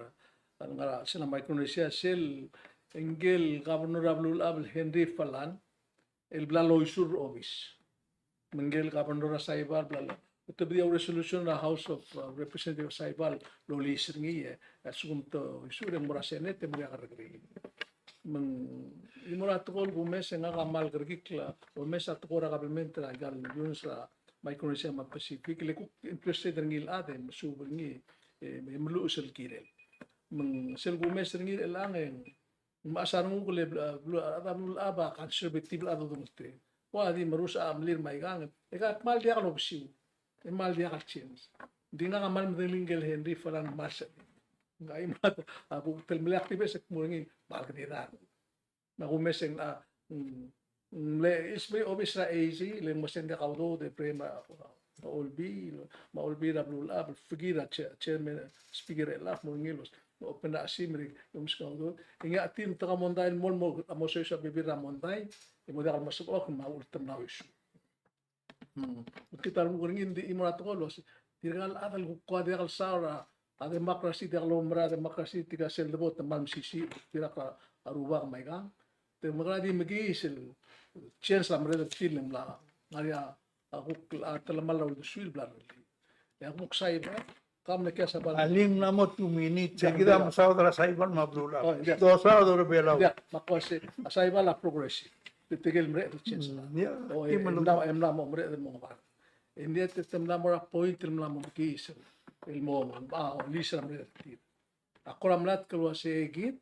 el ngar er a sel Micronesia, sel ngike el governor er a Beluulechab el Henry Falan el bla loisur er a obis. Me ngike el governor er a Saipan el bla lo, te bdi a resolution er a House of, uh, Representative er a Saipan el oliis er ngii, e a lsekum te oisur e ng mo er a Senate e mo diak a kerrekeriil. Me ng di mo er a tekoi el kumes e ngak a kmal kerekikl el omes a tekoi er a kabelment er aika el units er a Micronesia me a Pacific, le kuk interested er ngii el chad e mesuub er ngii, e, e meluches el kirel. Me ng sel kumes er ngii er chelechang e ng mechas a renguk el, a, belu-, a, a, Beluulechab a conservative el chad el udengelterir. Ua di merus a chemellir me aikang, e ka kmal diak el obesiu, e kmal diak el change. Ng di ngak a kmal medengelii ngike el Henry Falan el kmal sebechir. Ngak a kmal, a, kuk telemellii a activist e kmo er ngii, kmal kede dang. Me a kumes e ng, a, mm, mm, le, is mei obis er a AG, le ng mesen diak a udoud e Brem, a, a, Olbiil, me a Olbiil er a Beluulechab, el fekir a chair-, chairman, speaker er chelechang, mo er ngii el open a chesimer e omeskau a udoud. E ngii a team, te ka mondai el mo, mo, mo soiseb a bebil er a mondai, e mo diak el mesebechokl me a uchul te mla oisur. Hmm. Kid a renguk er ngii, ng di chimo er a tekoi el uasei, tirka el chad el kuk kora diak el saul er a, a democracy, diak loumera a democracy, tirka sel debo te kmal mesisiich, tirka a rubak me aikang. Te mekera di mekiis el change a merreder er tir el mla ngar er ngii a kuk, a, telemall a uldesuir el bla lerellii. E a kuk Saipan, ka mle kiei a Saipan. Alii, ng mla mo two minutes, e kid a mesaod er a Saipan me a Beluulechab. Oh, yeah. Dosaod er a Belau. Yeah, me a kuk uasei, a Saipan a progressive. Te, tirke el mereched el change. Mm, yeah. O, e, e mla, e mla mo mereched el mo ngebard. E ng di te, te mla mo er a point el mla mo mekiis el mo, a, oliis er a merreder er tir. A kora mlatk el uasei kid,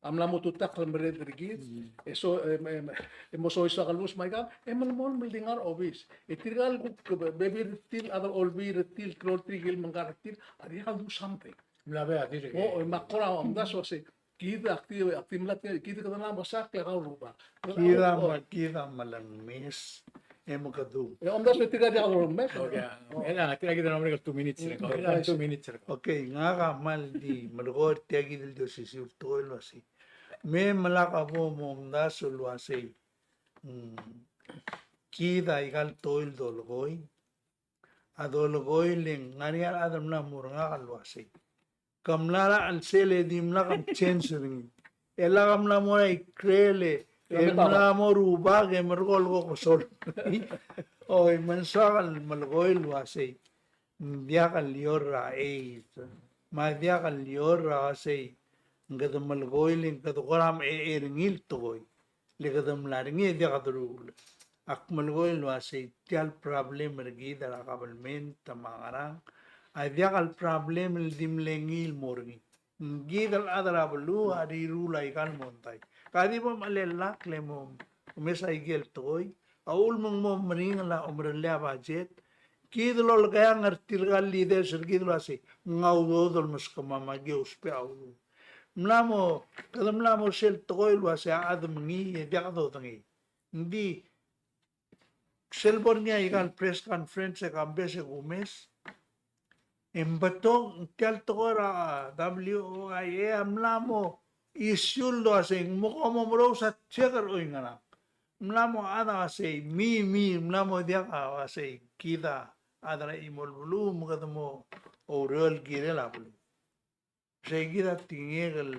a mla mo tutakl el merreder er kid, e so, e, e, e mo soiseb a kelebus me aikang, e melemolem el di ngar er a obis. E tirka el kuk bebil er tir, a chad er a Olbiil er tir, el klou er tirke el mengkar er tir, a diak el do something. Mla be a tir. O, e me ak kora omdasu el uasei, kid a, ak di, ak di mla, kid kede mla mekesakl e kau el rubak. Kid a, o, me, kid a melengmes. E me kede. E omdasu e tirka diak el rubak. Okay. E le, tirka kid a mla merek el two minutes er kau. E le, two minutes er kau. Okay, ngak a kmal di melekoi er tia kid el di osisiu el tekoi el uasei. Me melak a bo mo omdasu el uasei. Mm. Kid a ikal tekoi el dolekoi. A dolekoi le ng ngar er ngii a rechad el mla mo er ngak el uasei. Ke mla er a chelsel e dimlak a change er ngii. E lak a mla mo er a ikrel e, e mla mo rubak e merekong el kokesol. Oi, me ng soak el melekoi el uasei. Ng diak el lior er a AIDS. Me a diak el lior er a uasei. Ng kede melekoi le ng kede kora mechei er ngii el tekoi. Le kede mla er ngii e diak deruul. Ak melekoi el uasei tia el problem er kid er a kabelment me a ngerang. A diak el problem el di mle ngii el mo er ngii. Ng kid el chad er a beluu a riruul aika el mondai. Ka di bo mechelellakl e mo omes aike el tekoi. A uchul me ng mo meringel a omerellel a budget. Kid el olekeang er tirka el leaders er kid el uasei. Ng a udoud el meskemam a ki ousbech a udoud. Mla mo, kede mla mo sel tekoi el uasei a chad me ngii e diak dodengei. Ng di, sel bo er ngii a ikal press conference e kambes e kumes. E ng betok, tia el tekoi er a W O I A a mla mo issue el uasei, ng mo ko mo merous a check er oingerang. Mla mo chad a uasei, me, me, mla mo diak a uasei, kid a chad er a chimo el beluu, me kede mo oureor el kirel a beluu. Sei kid a tekingek el,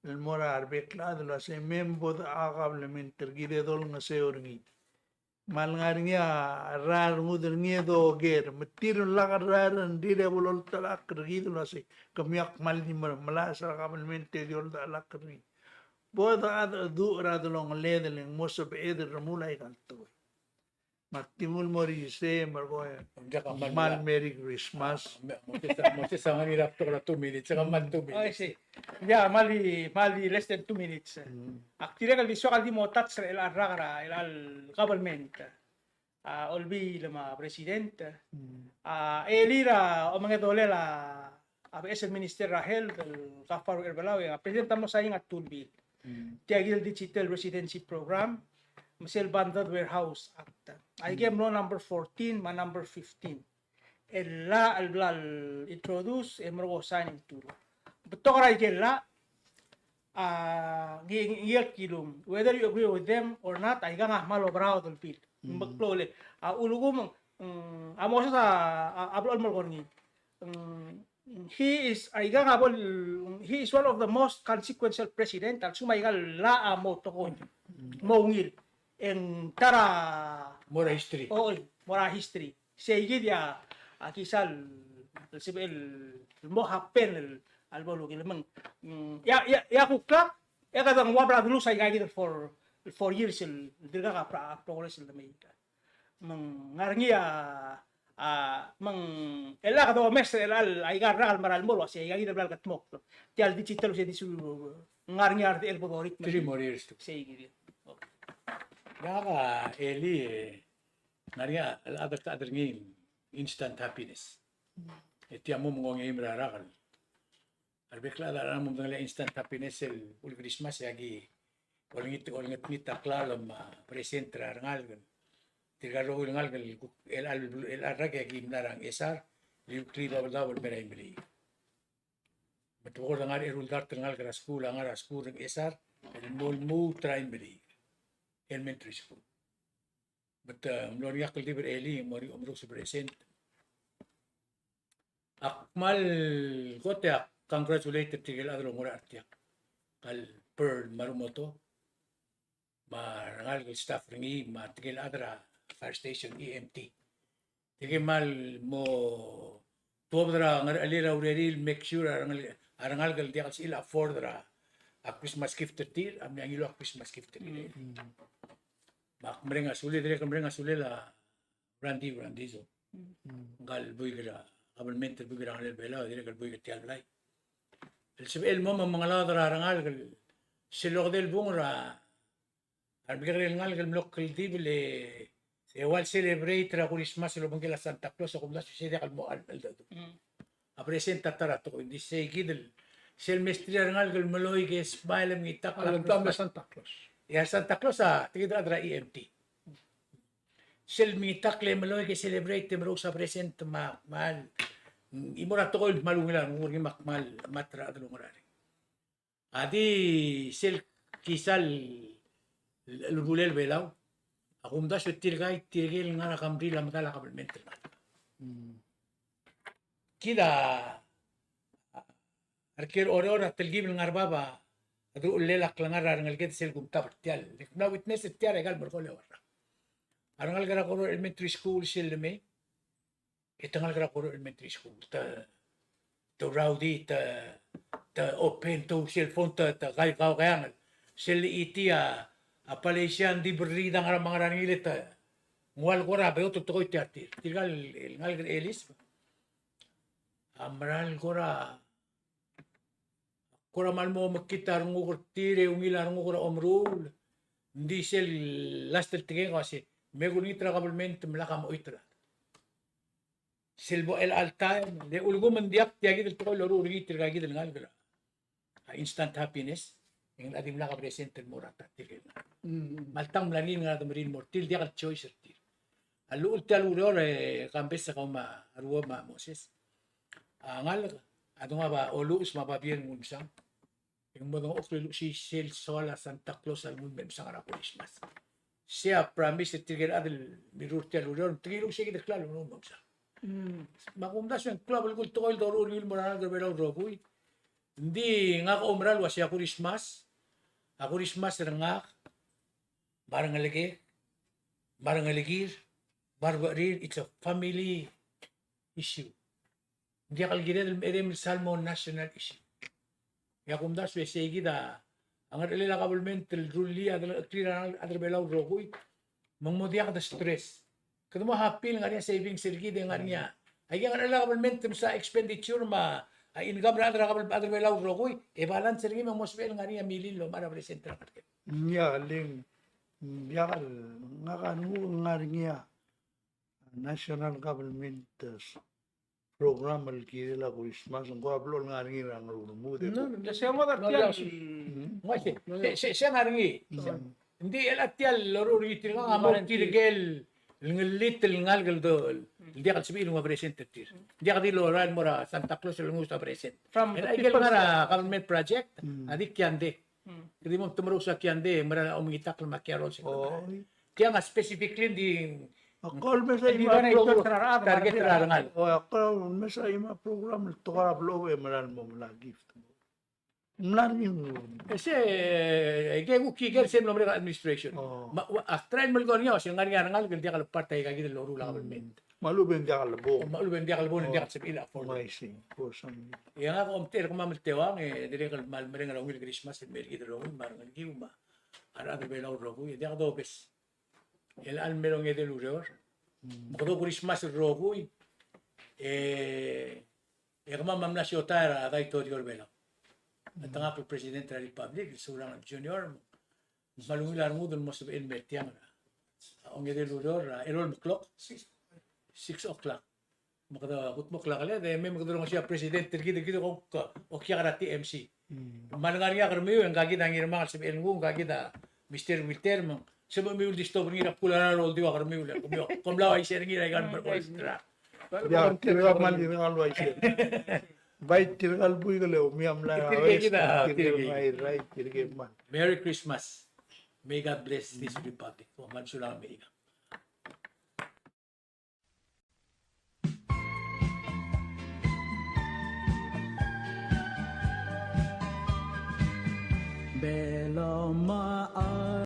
el mo er a rebek el chad el uasei me bo dechak a kabelment er kid e dolengeseu er ngii. Me a lengar er ngii a rael rengud er ngii e doker. Me tir el lak el rael er ngii e bo loltechelak er kid el uasei. Kemiu a kmal di mer, melasem er a kabelment e di oldechelak er ngii. Bo dechak a decheduch er a delongeled e le ng mo sebeched el remuul aika el tekoi. Me ak di nguu el mo er isei, me kuk kmal Merry Christmas. Me, mo sesa, mo sesa ngar er ngii a betok er a two minutes, e kmal two minutes. Ai, sei. Ia, kmal di, kmal di less than two minutes. Mm. Ak dirrek el di soak el di mo touch er a rak er a, el, el government. A, Olbiil me a President. Mm. A, e le er a omengedolel a a beches el Minister er a Health, el Gaafar Uherbelau, e a President a mlo sain a two el bill. Mm. Tia kid el Digital Residency Program, me sel Bonded Warehouse Act. Aike el mlo number fourteen me a number fifteen. El llach el bla el introduce, e mlo sain el two. Betok er aike el llach, a, ngii, ngii el kilung. Whether you agree with them or not, aikang a kmal oberaod el bill. Mm. Ng meklou el, a, ulekum, mm, a mo sesa, a, a blechoel el melekoi er ngii. Mm, he is, aikang a bo el, he is one of the most consequential president, a lsekum aika el llach a mo tekoi, mo ungil. E ng ta er a mo er a history. O, mo er a history. Sei kid a, a kisa el, el sebechel el mo happen el, el bo el ungil me ng. Mm, ia, ia, ia kuk llach, e kede ng ua bla de lose aika kid el four, four years el, el dirkak a pra-, progress el de mei. Me ng ngar er ngii a, a, me ng, el a kede omes er a, aika el rak el mera el mo el uasei, aika kid el bla el kedmokl. Tia el digital se di su, ngar er ngii a redechel bo dorit. Three more years to. Sei kid. Okay. Ngak a elii, e, ngar er ngii a, el chad el, chad er ngii instant happiness. E tia mo mengongei er a rak el a rebek el chad a mo medengelii a instant happiness el ul Christmas e aki olengit, olengit a klalo me a present er a rengalek. Tirka el rokui el ngalek el, el, el rak e aki mla er a Ngchesar, el iluklii a Babeldaob el mei er a Imeliik. Me te bo kora ngar er a eru el dart el ngalek er a skuul, a ngar er a skuul er a Ngchesar, el mo lmuut er a Imeliik Elementary School. Me te mlo er ngii a kldibel er a elii, mo er ngii a omerous el present. Ak kmal kot e ak congratulate er tirke el chad el oungerachel er tiang. Kal Pearl Marumoto, me a rengalek el staff er ngii, me tirke el chad er a fire station E M T. Tirke kmal mo tuobed er a ngerechelir a urerir el make sure a rengalek, a rengalek el diak el sebechir el afford er a, a Christmas gift er tir, a mle ngiluu a Christmas gift er tir. Mm. Me ak mereng a sulel, dirrek el mereng a sulel a Randy, Randy Zo. Mm. Ngka el buik er a, kabelment el buik er a ngalek er a Belau, dirrek el buik er tia el blai. El sebechel el mo me mengelaod er a rengalek el sel okedei el bung er a, a remekekerei el ngalek el mlo kldibel e, e ua el celebrate er a Kurismas el obengkel a Santa Claus, a kumdasu e sei diak el mo chelecheldechedul. Mm. A present a ta er a tekoi, ng di sei kid el, sel mesterir a rengalek el meloi ke smile e mengitakl a Kurismas. Santa Claus. E a Santa Claus a, tia kid a rechad er a E M T. Sel mengitakl e meloi ke celebrate e merous a present me a, me a, mm, e mo er a tekoi el kmal ungil a renguk er ngii me a kmal, me a ta er a chad el oungerachel. A di sel kisa el, el, el rulel Belau, a kumdasu e tirka, tirke el ngar er a kemril a medal a kabelment el ngalek. Mm. Kid a, a, a reker Oreor a telkib el ngar er a bab a deruchellel a klengar er a rengeleked sel kumtab er tia el. Ng mla witness er tia er aika el merekong el eua el rak. A rengalek er a Koror Elementary School sel lemei, e te ngalek er a Koror Elementary School, te, te rowdy, te, te open, te cell phone, te, te kai, kau kaiangel. Sel itii a, a Palasia ng di berriid a ngar er a, me a ngar er a ngii e te, ng ua el kora beot el tekoi tia er tir. Tirka el, el ngalek er a Elis a mera el kora, kora mal mo mekngit a renguk er tir e ungil a renguk er a omeruul. Ng di sel last el tekingek a uase, me kulengit er a kabelment me lak a mo choit er a. Sel bo el all time, le ulekum ng diak tia kid el tekoi el loruul er ngii tirka kid el ngalek er a, a instant happiness, e ng dimlak a present el mo er a ta tirke el ngalek. Mm. Me alta ng mla er ngii el ngar er a demerir el mo er tir, diak el choice er tir. A llechul tia el ureor e Kambes, kau me a Ruo me a Moses. A ngalek a dongab a oluches me a babier el nguu el msang. E ng mo dengchokl e luchesii sel soal a Santa Claus a lenguu el me msang er a Kurismas. Sei a promise er tirke el chad el mirruul er tia el ureor, me te kilu sei kid el klalo el lenguu el me msang. Mm. Me a kumdasu e ng klou a belkul el tekoi el doruul er ngii el mo er a rengalek er a Belau el rokui. Ng di ngak a oumera el uasei a Kurismas, a Kurismas er ngak, me a rengelekek, me a rengelekir, me a rebecherir, it's a family issue. Ng diak el kired el merem el sal mo national issue. E a kumdasu e sei kid a ngerechelel a kabelment el rullii a delengcheklir a rechad er a Belau el rokui, me ng mo diak de stress. Kede mo happy el ngar er ngii a savings er kid e ngar er ngii a, aike el ngerechelel a kabelment el msa expenditure me a income er a rechad er a kabel-, rechad er a Belau el rokui, e balance er ngii me ng mo sebechel ngar er ngii a milil el omechar a present er a ngalek. Ng diak el, ng diak el, ngak a renguk el ngar er ngii a national government, eh, program el kirel a Kurismas, ng ko a blo el ngar er ngii er a Ngerulmud e. No, no, no. Se ngodech er tia el. Mm. Ng uaisei, se, se, se ngar er ngii. Mm. Ng di el a tia el loruul er ngii tirka a mo tirke el ngellit el ngalek el do, el diak el sebechir el nguu a present er tir. Diak di lorael el mo er a Santa Claus el nguu a present. From the people. El aike el ngar er a government project, mm, a di kiande. Mm. Kede mo metemolem a kiande, mera el omengitakl me a carols. Oi. Tiang a specifically ng di, a kol mesa di ima program, target er a rengalek. O, a kol mesa ima program el tekoi er a beluu e mera el mo mla gift. Mla er ngii. E se, e ke kuk ikel sel mlo merek a administration. O. Me a, a try el melekoi er ngii a uasei ng ngar er ngii a rengalek el diak el part er aika kid el loruul a government. Me a lechub e ng diak el bo. Me a lechub e ng diak el bo, ng diak el sebechir el afford. Uaisei, ko sa. E ngak a omtechei er kemam el teuang, e dirrek el kmal mereng er a ungil Christmas el mei er kid el rokui, me a rengelekiu, me a rechad er a Belau el rokui, e diak dobes. El chelecha el mei el ongedei el ureor. Mm. Me kede Christmas el rokui, e, e kemam a mla siotai er a daitorio er a Belau. Mm. A tengakl el President er a Republic, el Surangel Junior, me ng kmal ungil a rengud el mo sebechel el mei er tiang er a ongedei el ureor, er a elolem el klok. Six o'clock. Me kede kudmokl a keled, e mei me kede rongesii a president er kid, er kid el ko, okiu er a T M C. Mm. Me a lengar er ngii a kermiu, e ngka kid a Ngirmang el sebechel el nguu, ngka kid a Mister Wilter, me ng sebechemiu el disturb er ngii er a bkul a rechad el oldiu a kermiu, le kemiu, kom mla uaisei er ngii er aika el merkong. Bai tirka kmal di ngar el uaisei. Bai tirka el buik el eou, me a mla tirke kid a, tirke kid. Bai, bai, tirke kmal. Merry Christmas. May God bless this republic. Kom kmal mesulang, America. Belomai.